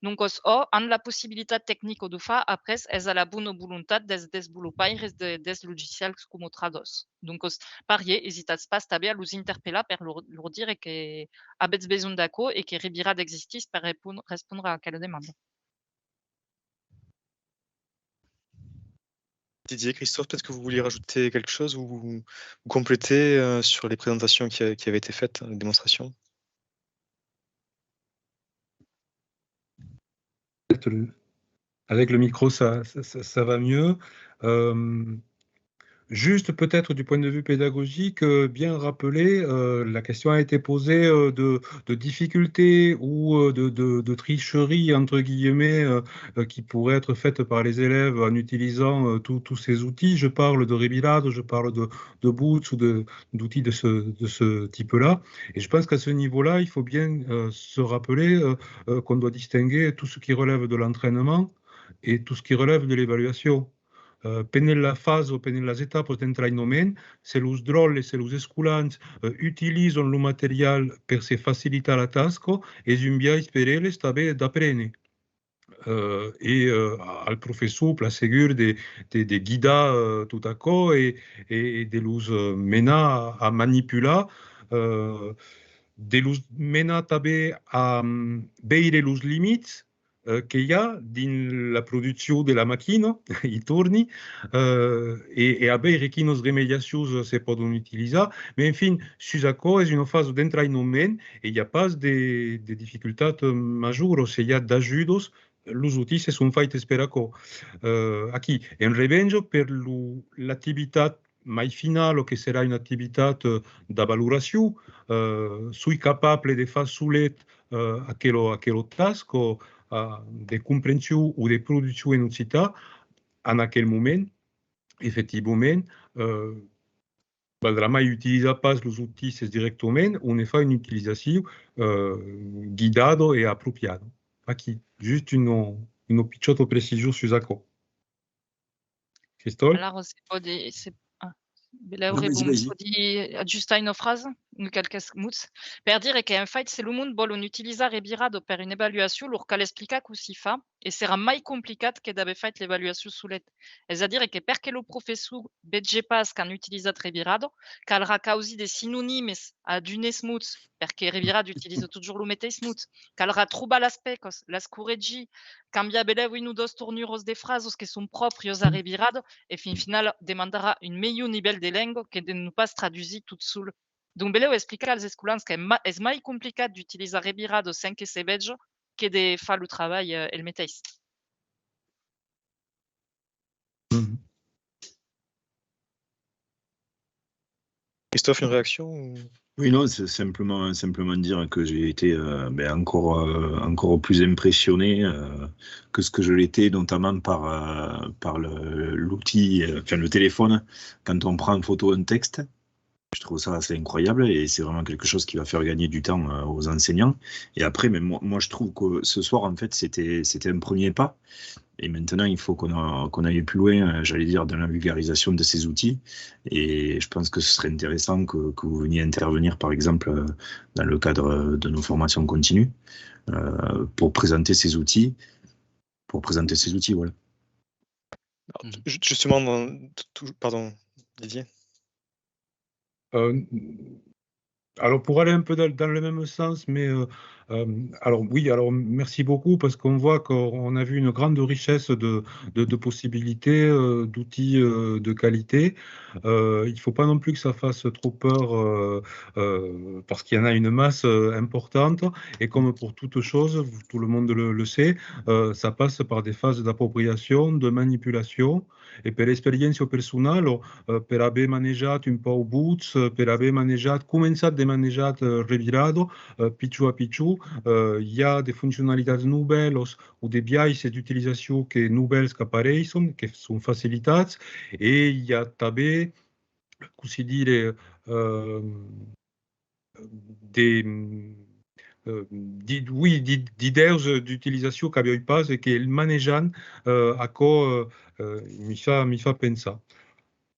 Doncas, ò, an la possibilitat tecnica d'o far, après, es a la bona volontat des desvolopaires de, des logicials coma Trados. Doncas, parier, esitatz pas tanben a los interpellar per lor, lor dire que avètz besonh d'aquò e que Revirada existís per respon-, respondre a aquela demanda. Didier, Christophe, peut-être que vous vouliez rajouter quelque chose ou, ou compléter euh, sur les présentations qui, qui avaient été faites, les démonstrations. Peut-être le- Avec le micro, ça, ça, ça- ça va mieux. Euh, juste peut-être du point de vue pédagogique, euh, bien rappeler, euh, la question a été posée euh, de, de difficultés ou euh, de, de- de tricheries, entre guillemets, euh, euh, qui pourraient être faites par les élèves en utilisant euh, tous tous ces outils. Je parle de revirado, je parle de, de boots ou de- d'outils de ce, de ce type-là. Et je pense qu'à ce niveau-là, il faut bien euh, se rappeler euh, euh, qu'on doit distinguer tout ce qui relève de l'entraînement et tout ce qui relève de l'évaluation. Euh, pendent la fasa, pendent las etapas d'entraïnament, se los dròlles, se los escolans euh, utilizan lo material per se facilitar la tasca, es un biais per eles tanben d'aprene. Euh, e euh, al professor, plan segur, de, de, de guidar euh, tot aquò e, e, e de los euh, menar a, a manipular, euh, de los menar tanben a mm, veire los limits euh, que i a dins la produccion de la maquina, i torni, euh, e, e a veire quinas remediacions se pòdon utilizar. Mas enfin, sus aquò es una fasa d'entraïnament e i a pas de, de dificultat majoras. Se i a d'ajudas, los utís son faites per aquò. Euh, aquí, en revenja per lo, l'activitat mai finala, que serà una activitat euh, d'avaloracion, euh, soi capable de far solet euh, aquela, aquela tasca euh, de comprension o de produccion en occitan, en aquel moment, efectivament, euh, valdrà mai utilizar pas los utís directament, o ne far una utilizacion euh, guidada e apropiada. Aquí, just una, una pichòta precision sus aquò. Cristòl? Alara, se pòdi, se, ah, belèu rebon, pòdi ajustar una frasa, en qualques mots, per dire que, en fait, se lo mond vòlon utilizar revirada per una evaluacion, lor cal explicar cossí far, e serà mai complicat que d'aver fait l'evaluacion solet. Es a dire que per que lo professor vege pas qu'an utilizat revirada, calrà causir de sinonimes a d'unes mots, perque revirada utiliza totjorn lo meteis mot. Calrà trobar las pècas, las corregir, cambiar belèu un o dos tornuras de frasas que son pròprias a revirada, e fin finala demandarà un melhor nivèl de lenga que de non pas tradusir tot sol. Donc belèu explicar als escolans qu'es ma-, es mai complicat d'utilizar revirada sens que se veja que de far lo trabalh eh, el meteis. Christophe, une réaction ou... Oui, non, c'est simplement, simplement dire que j'ai été euh, ben, encore, euh, encore plus impressionné euh, que ce que je l'étais, notamment par, euh, par le- l'outil, euh, enfin le téléphone, quand on prend en photo un texte. Je trouve ça assez incroyable et c'est vraiment quelque chose qui va faire gagner du temps euh, aux enseignants. Et après, mais moi, moi, je trouve que ce soir, en fait, c'était, c'était un premier pas. Et maintenant, il faut qu'on a- qu'on aille plus loin, euh, j'allais dire, dans la vulgarisation de ces outils. Et je pense que ce serait intéressant que, que vous veniez intervenir, par exemple, euh, dans le cadre euh, de nos formations continues, euh, pour présenter ces outils. Pour présenter ces outils, voilà. Alors, ju- Justement, dans- tou- pardon, Didier. Euh, alors, pour aller un peu dans, dans le même sens, mais euh, euh, alors oui, alors merci beaucoup parce qu'on voit qu'on a vu une grande richesse de, de, de possibilités, euh, d'outils euh, de qualité. Euh, il ne faut pas non plus que ça fasse trop peur euh, euh, parce qu'il y en a une masse euh, importante et comme pour toute chose, vous- tout le monde le, le sait, euh, ça passe par des phases d'appropriation, de manipulation. E per l'experiéncia personala, eh, per aver manejat un pauc boots, eh, per aver manejat, començat de manejar eh, revirada, eh, pichon a pichon, eh, i a de foncionalitats novèlas o de biais d'utilizacion que novèls qu'apareisson, que son facilitats, e i a tanben, cossí dire, eh, de, eh, di- oui, di- d'idèus d'utilizacion qu'aviái pas e que manejant eh, aquò eh, eh, mi fa, mi fa pensar.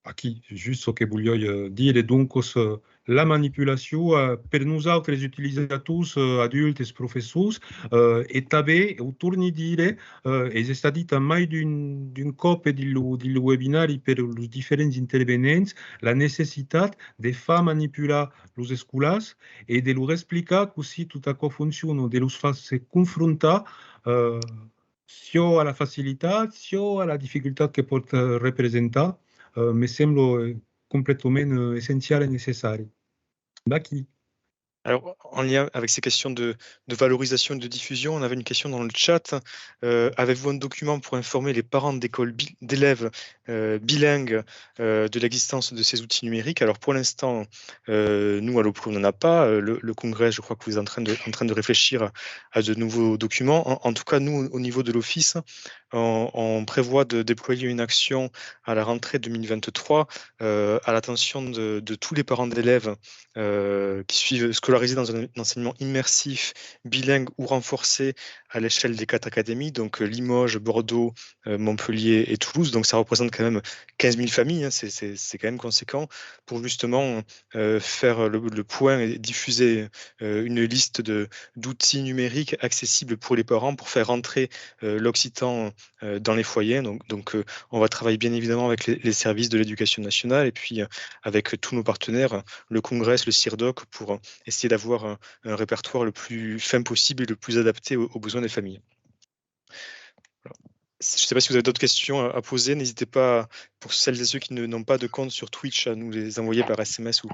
Aquí, just çò que voliái eh, dire, doncas eh, la manipulacion eh, per nosautres utilizators eh, adultes, professors, eh, e tanben, o torni dire, eh, es estat dit a mai d'un d'un còp dins lo, dins lo webinari per los diferents intervenents, la necessitat de far manipular los escolars e de lor explicar cossí tot aquò fonciona, de los far se confrontar eh, siá a la facilitat, siá a la dificultat que pòt, eh, representar, eh, me sembla, eh, completament, eh, essencial e necessari. Vaquí. Alors, en lien avec ces questions de, de valorisation et de diffusion, on avait une question dans le chat. Euh, avez-vous un document pour informer les parents d'écoles bi- d'élèves, euh, bilingues, euh, de l'existence de ces outils numériques ? Alors, pour l'instant, euh, nous, à l'OPLO, on n'en a pas. Euh, le, le Congrès, je crois que vous êtes en train de, en train de réfléchir à, à de nouveaux documents. En, en tout cas, nous, au niveau de l'Office, on, on prévoit de déployer une action à la rentrée deux mille vingt-trois, euh, à l'attention de, de tous les parents d'élèves, euh, qui suivent, scolarisés dans un enseignement immersif, bilingue ou renforcé à l'échelle des quatre académies, donc, euh, Limoges, Bordeaux, euh, Montpellier et Toulouse. Donc ça représente quand même quinze mille familles, hein, c'est, c'est, c'est quand même conséquent, pour justement, euh, faire le, le point et diffuser, euh, une liste de, d'outils numériques accessibles pour les parents pour faire rentrer, euh, l'occitan, euh, dans les foyers. Donc, donc, euh, on va travailler bien évidemment avec les, les services de l'éducation nationale et puis, euh, avec tous nos partenaires, le Congrès, le CIRDOC, pour, euh, essayer d'avoir un, un répertoire le plus fin possible et le plus adapté aux, aux besoins des familles. Voilà. Je ne sais pas si vous avez d'autres questions à, à poser. N'hésitez pas, pour celles et ceux qui ne- n'ont pas de compte sur Twitch, à nous les envoyer par S M S ou,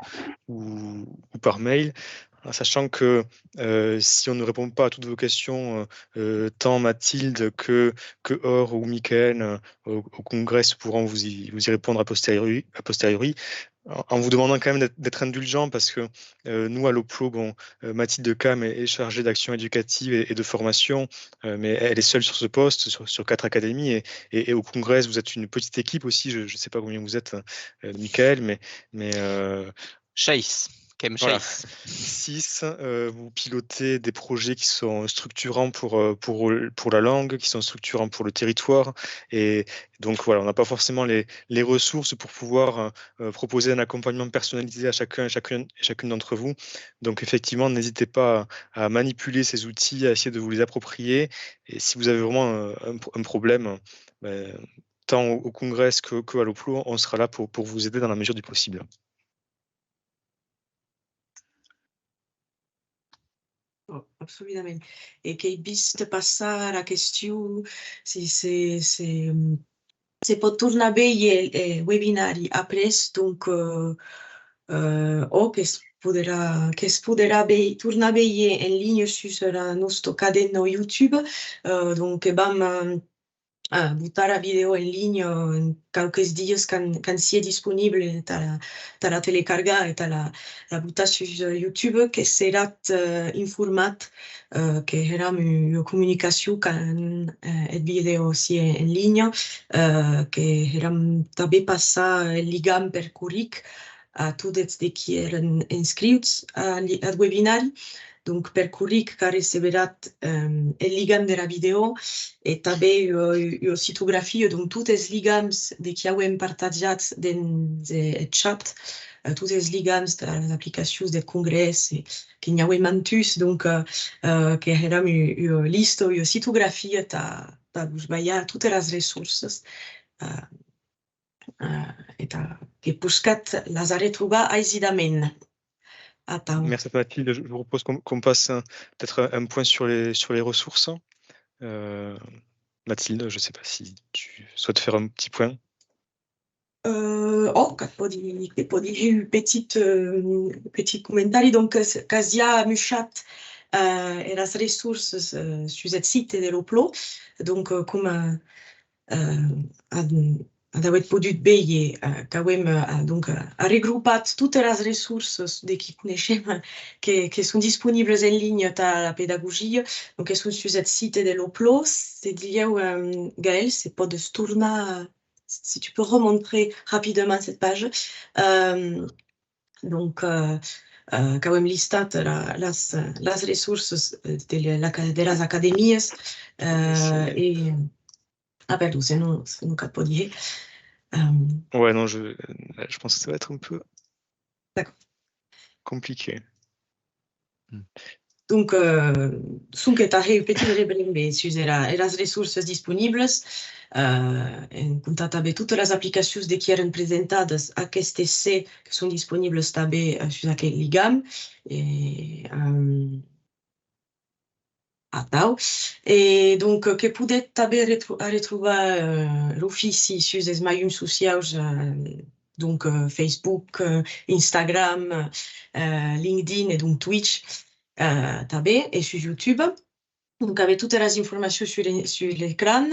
ou, ou par mail. En sachant que, euh, si on ne répond pas à toutes vos questions, euh, euh, tant Mathilde que, que Or ou Michael, euh, au, au Congrès pourront vous y, vous y répondre a posteriori, a posteriori, en, en vous demandant quand même d'être, d'être indulgent parce que, euh, nous, à l'OPLO, bon, euh, Mathilde Cam est, est chargée d'action éducative et, et de formation, euh, mais elle est seule sur ce poste, sur, sur quatre académies, et, et, et au Congrès, vous êtes une petite équipe aussi, je ne sais pas combien vous êtes, euh, Michael, mais, mais, euh, Sheis, qu'èm voilà. Sheis. Six, euh, vous pilotez des projets qui sont structurants pour, euh, pour, pour la langue, qui sont structurants pour le territoire. Et donc voilà, on n'a pas forcément les, les ressources pour pouvoir, euh, euh, proposer un accompagnement personnalisé à chacun et chacune, et chacune d'entre vous. Donc effectivement, n'hésitez pas à manipuler ces outils, à essayer de vous les approprier. Et si vous avez vraiment un, un, un problème, ben, tant au, au Congrès que, que à l'OPLO, on sera là pour, pour vous aider dans la mesure du possible. Oh, absoludament. E qu'èi vist passar la question, se, se, se, mm, se pòt tornar veire el, el webinari après, donc, euh, euh, o que's poderà, que's poderà vei-, tornar veire en linha sus la nòsta cadena YouTube. Euh, donc, vam, euh, euh, botar la vidèo en linha, euh, en quauques dias quand, quand siá disponible tà la, tà la telecargar e tà la, la botar sus, euh, YouTube, que seratz, euh, informat, euh, que heram u-, ua comunicacion quand, euh, eth vidèo siá en, en linha, euh, que heram tanben passar el ligam per corric a tots eths de qui èran inscriuts a li-, ath webinari. Donc, per corric, qu'a receberatz, euh, el ligam dera vidèo e tanben ua, ua sitografia, donc, tots es ligams de qui auem partatjats dens, eh, eth chat, eh, tots es ligams de las aplicacions deth Congrès, e que n'i auem mantuns, donc, eh, eh, que heram u-, ua lista, ua sitografia tà, tà vos balhar totes las ressources, eh, eh, e tà que poscatz las arretrobar aisidament. Atau. Merci Mathilde. Je, je vous propose qu'on, qu'on passe, euh, peut-être un, un point sur les, sur les ressources. Euh, Mathilde, je sais pas si tu souhaites faire un petit point. Euh, oh, que pòdi, que pòdi hèr un petit, euh, petit comentari. Donc, euh, qu'as ja amuishat, euh, eras ressources, euh, sus eth site de l'OPLO. Donc, euh, coma, euh, ad-, ad auetz podut veir, eh, qu'auem, eh, donc, eh, arregropat totes las ressources de qui coneishem, eh, que, que son disponibles en linha tà la pedagogia, donc que son sus eth site de l'OPLO. Se dilhèu, eh, Gaël, se pòdes tornar, si tu peux remontrer rapidement cette page. Eh, donc, eh, eh, qu'auem listat la, las, las ressources, eh, de la, de las academias, eh, e Ah, perdon, se non, se non qu'ac pòdi hèr. Euh, Ouais, non, je, je pense que ça va être un peu D'accord. compliqué. Donc, euh, sonque tà hèr un petit rebrembe sus era, eras ressources disponibles, euh, en comptar tanben totes las aplicacions de qui èran presentadas, aquestes se que son disponibles tanben, euh, sus aqueth ligam. E, euh, Atau. E donc, eh, que podetz tanben retro-, arretrobar, eh, l'ofici sus es maiums sociaus, eh, donc, eh, Facebook, eh, Instagram, eh, LinkedIn e donc Twitch, eh, tanben, e sus YouTube. Donc, avètz totas las informacions sus le-, sus l'ecran.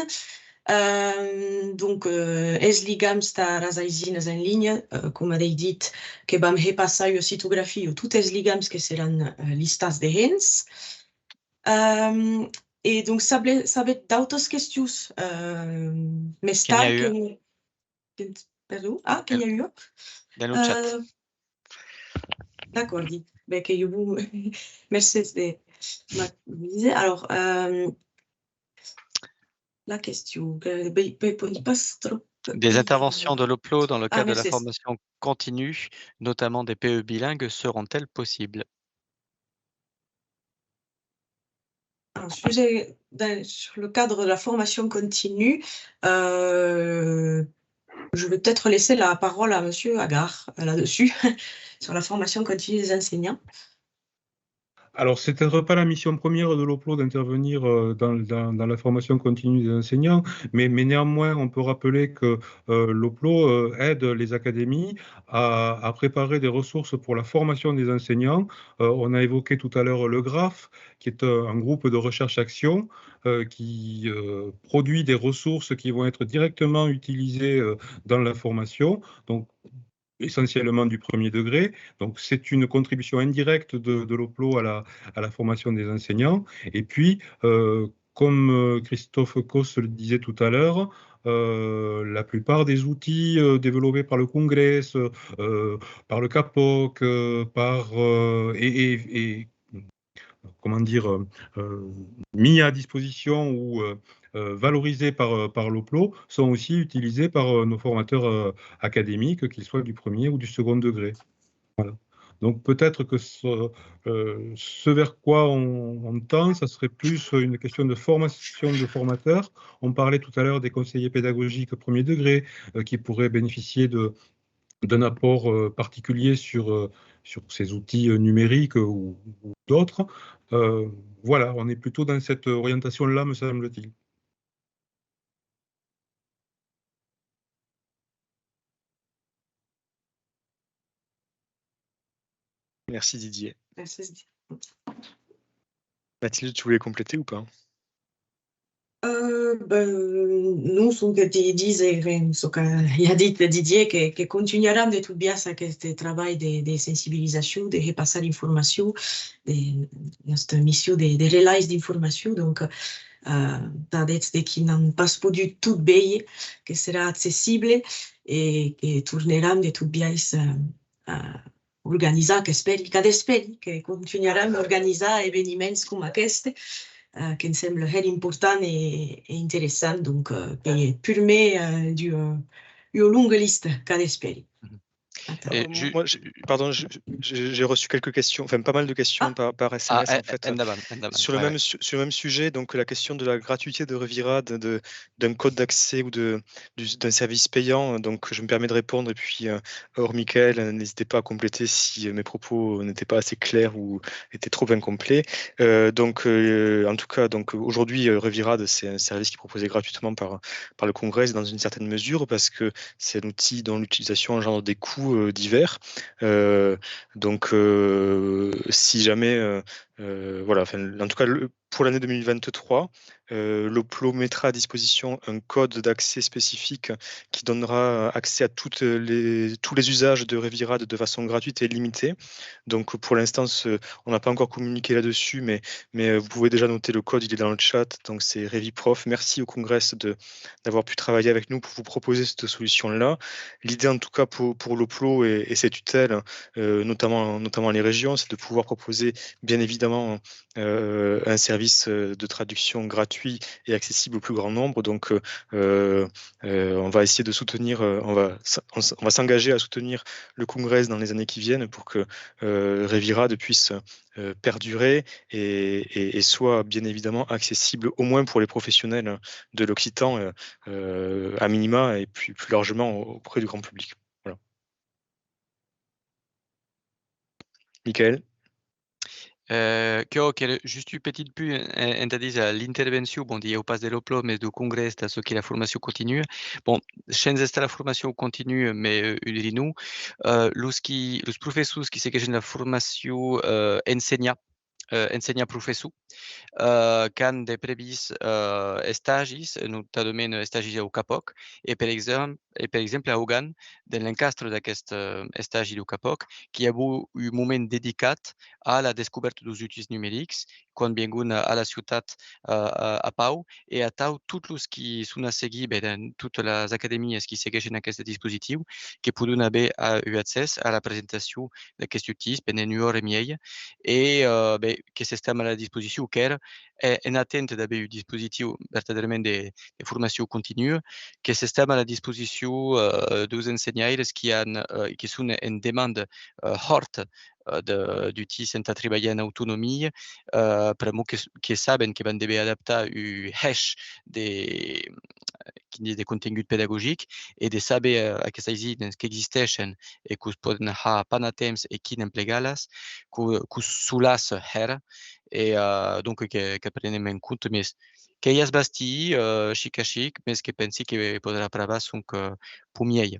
Eh, donc, eh, es ligams tà las aisinas en linha, eh, coma d'ai dit, que vam hèr passar ua sitografia, totes es ligams que seràn, eh, listats dehens. Eh, e donc, sable-, sabetz d'autas questions, eh, mès tard que... Que n'i a ua. Que, perdon? Ah, que n'i a ua? Dins lo chat. Eh, d'acòrdi. Ben, que jo vos... Mercés de m'avisar. Alors, eh, la question, que, ben, ben, pòdi pas tròp... Des interventions de l'OPLO dans le cadre de la formation continue, notamment des P E bilingues, seront-elles possibles ? Alors, sujet, dans, sur le cadre de la formation continue, euh, je vais peut-être laisser la parole à Monsieur Agar, euh, là-dessus, sur la formation continue des enseignants. Alors, ce n'était pas la mission première de l'OPLO d'intervenir, euh, dans, dans, dans la formation continue des enseignants, mais, mais néanmoins, on peut rappeler que, euh, l'OPLO, euh, aide les académies à, à préparer des ressources pour la formation des enseignants. Euh, on a évoqué tout à l'heure le graphe, qui est, euh, un groupe de recherche action, euh, qui, euh, produit des ressources qui vont être directement utilisées, euh, dans la formation. Donc, essentiellement du premier degré. Donc, c'est une contribution indirecte de, de l'OPLO à la, à la formation des enseignants. Et puis, euh, comme, euh, Christophe Cos le disait tout à l'heure, euh, la plupart des outils, euh, développés par le Congrès, euh, par le CAPOC, euh, par, euh, et, et, et comment dire, euh, euh, mis à disposition ou, euh, euh, valorisés par, euh, par l'OPLO sont aussi utilisés par, euh, nos formateurs, euh, académiques, qu'ils soient du premier ou du second degré. Voilà. Donc peut-être que ce, euh, ce vers quoi on, on tend, ça serait plus une question de formation de formateurs. On parlait tout à l'heure des conseillers pédagogiques premier degré, euh, qui pourraient bénéficier de, d'un apport, euh, particulier sur, euh, sur ces outils, euh, numériques, euh, ou, ou d'autres. Euh, voilà, on est plutôt dans cette orientation-là, me semble-t-il. Merci Didier. Merci Didier. Mathilde, tu voulais compléter ou pas ? Euh, ben, non, sonque di-, díser, eh, çò qu'a dit Didier, que, que contunharam de tot biais aqueste trabalh de, de sensibilizacion, de hèr passar l'informacion, de, nòsta mission de, de relais d'informacion. Donc, eh, tà d'eths de qui n'an pas podut tot veire, que serà accessible e que torneram de tot biais, eh, eh, organizar, qu'espèri, qu'a d'espèri que contunharam d'organizar eveniments coma aqueste, eh, que'm sembla hèra important e, e interessant, donc, eh, per, per me, eh, d'ua, ua longa lista, qu'a d'espèri. Mhm. Attends. Et ju- Moi, j'ai- pardon, je- j'ai j'ai reçu quelques questions, enfin pas mal de questions Ah. par, par S M S Ah, en fait. Endavant, endavant. Sur le Ouais, même ouais. su- sur le même sujet, donc la question de la gratuité de Revirad, de d'un code d'accès ou de du- d'un service payant. Donc je me permets de répondre et puis, euh, hors Michael, euh, n'hésitez pas à compléter si, euh, mes propos n'étaient pas assez clairs ou étaient trop incomplets. Euh, donc, euh, en tout cas, donc aujourd'hui, euh, Revirad, c'est un service qui est proposé gratuitement par par le Congrès dans une certaine mesure parce que c'est un outil dont l'utilisation engendre des coûts, euh, divers. Euh, donc, euh, si jamais, euh, euh, voilà, enfin, en tout cas, le- pour l'année deux mille vingt-trois, euh, l'OPLO mettra à disposition un code d'accès spécifique qui donnera accès à toutes les, tous les usages de Revirad de façon gratuite et illimitée. Donc, pour l'instant, ce- on n'a pas encore communiqué là-dessus, mais, mais, euh, vous pouvez déjà noter le code, il est dans le chat. Donc, c'est Reviprof. Merci au Congrès de, d'avoir pu travailler avec nous pour vous proposer cette solution-là. L'idée, en tout cas, pour, pour l'OPLO et, et ses tutelles, euh, notamment, notamment les régions, c'est de pouvoir proposer, bien évidemment, euh, un service, euh, de traduction gratuit et accessible au plus grand nombre. Donc, euh, euh, euh, on va essayer de soutenir, euh, on va s- on s- on va s'engager à soutenir le Congrès dans les années qui viennent pour que, euh, Revirad puisse, euh, perdurer et, et- et soit bien évidemment accessible au moins pour les professionnels de l'occitan, euh, euh, à minima et puis plus largement au- auprès du grand public. Voilà. Michael ? Eh, que, que just un petit punt, eh, entà díser l'intervencion, bon, dilhèu pas de l'OPLO, mes deu Congrès, tà çò qui la formacion continua. Bon, shens estar la formacion continua, mes, eh, un drin non, eh, los qui, los professors qui segueishen la formacion, eh, ensenhar, eh, ensenhar professor, eh, qu'an de previst, eh, estagis, notadament estagis au CAPOC, e per exem-, e per exemple a Augan, dens l'encastre d'aquest, eh, estagi deu CAPOC, qu'i avó un moment dedicat a la descobèrta deus utís numerics, quan viengon a, a la ciutat, eh, a, a Pau, e atau tots los qui son a seguir, ben, dens totas las academias qui segueishen aqueste dispositiu, que podon aver, eh, un accès a la presentacion d'aquesti utís pendent ua ora e mieja, e, eh, ben, que s'estam a la disposicion, qu'èra, eh, en atenta d'aver un dispositiu vertadèrament de, de formacion continua, que s'estam a la disposicion, eh, deus ensenhaires qui an, eh, qui son en demanda, eh, hòrta, eh, de, d'utís entà tribalhar en autonomia, eh, pr'amor que, que saben que van dever adaptar un hèish de, quin diser, de contengut pedagogic, e de saber, eh, aquestas aisinas qu'existeishen e que'us pòden har pas a temps e quin emplegar-las, que, que solàs hèra, e, eh, donc que, que prenem en compte, mes qu'ei a bastir, eh, chic a chic, mes que pensi que poderà aprovar sonque, eh, peu mieja.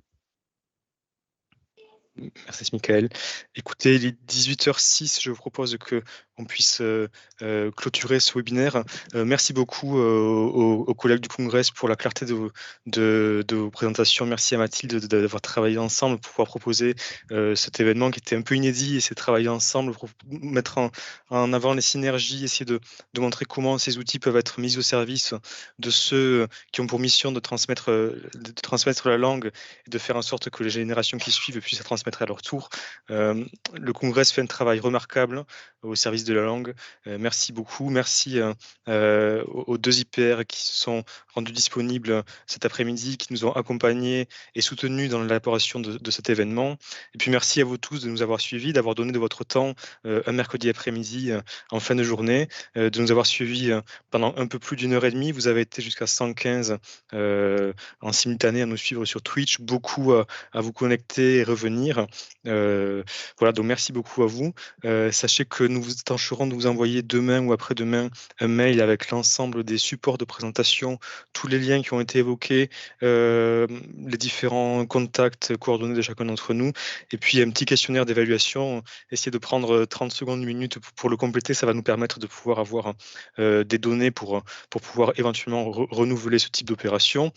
Merci, Michael. Écoutez, il est dix-huit heures six. Je vous propose que on puisse, euh, euh, clôturer ce webinaire. Euh, merci beaucoup, euh, aux, aux collègues du Congrès pour la clarté de, de, de vos présentations. Merci à Mathilde de, d'avoir travaillé ensemble pour pouvoir proposer, euh, cet événement qui était un peu inédit, et c'est travailler ensemble pour mettre en, en avant les synergies, essayer de, de montrer comment ces outils peuvent être mis au service de ceux qui ont pour mission de transmettre, euh, de transmettre la langue et de faire en sorte que les générations qui suivent puissent la transmettre à leur tour. Euh, le Congrès fait un travail remarquable au service de la langue. Euh, merci beaucoup. Merci, euh, euh, aux, aux deux I P R qui se sont rendus disponibles cet après-midi, qui nous ont accompagnés et soutenus dans l'élaboration de, de cet événement. Et puis merci à vous tous de nous avoir suivis, d'avoir donné de votre temps, euh, un mercredi après-midi, euh, en fin de journée, euh, de nous avoir suivis, euh, pendant un peu plus d'une heure et demie. Vous avez été jusqu'à cent quinze, euh, en simultané à nous suivre sur Twitch, beaucoup à, à vous connecter et revenir. Euh, voilà, donc merci beaucoup à vous. Euh, sachez que nous vous tâcherons de vous envoyer demain ou après-demain un mail avec l'ensemble des supports de présentation, tous les liens qui ont été évoqués, euh, les différents contacts, coordonnées de chacun d'entre nous, et puis un petit questionnaire d'évaluation. Essayez de prendre trente secondes, une minute pour, pour le compléter. Ça va nous permettre de pouvoir avoir, euh, des données pour, pour pouvoir éventuellement re-, renouveler ce type d'opération.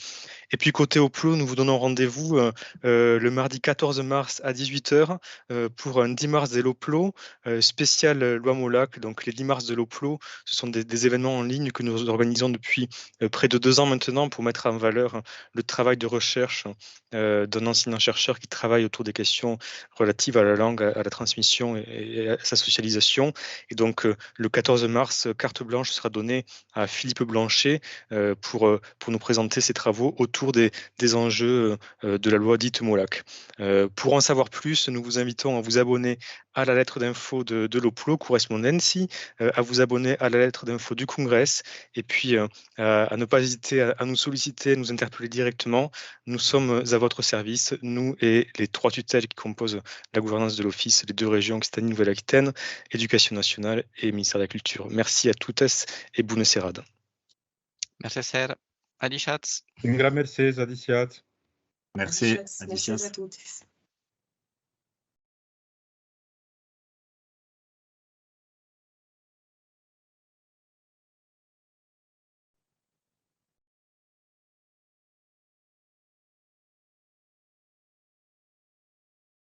Et puis côté OPLO, nous vous donnons rendez-vous, euh, euh, le mardi quatorze mars à dix-huit heures, euh, pour un dix mars de l'OPLO, euh, spécial, euh, Loi Molac. Donc les dix mars de l'OPLO, ce sont des, des événements en ligne que nous organisons depuis, euh, près de deux ans maintenant pour mettre en valeur le travail de recherche, euh, d'un enseignant-chercheur qui travaille autour des questions relatives à la langue, à, à la transmission et, et à sa socialisation. Et donc, euh, le quatorze mars, carte blanche sera donnée à Philippe Blanchet, euh, pour, euh, pour nous présenter ses travaux autour des, des enjeux, euh, de la loi dite Molac. Euh, pour en savoir plus, nous vous invitons à vous abonner à la lettre d'info de, de l'OPLO, Correspondenci, euh, à vous abonner à la lettre d'info du Congrès, et puis, euh, à, à ne pas hésiter à, à nous solliciter, à nous interpeller directement. Nous sommes à votre service, nous et les trois tutelles qui composent la gouvernance de l'Office, les deux régions Occitanie, Nouvelle-Aquitaine, Éducation nationale et Ministère de la Culture. Merci à toutes et bonne serada. Mercés, adishatz. Un grand mercés, adishatz. Merci, adishatz. Mercés a totes.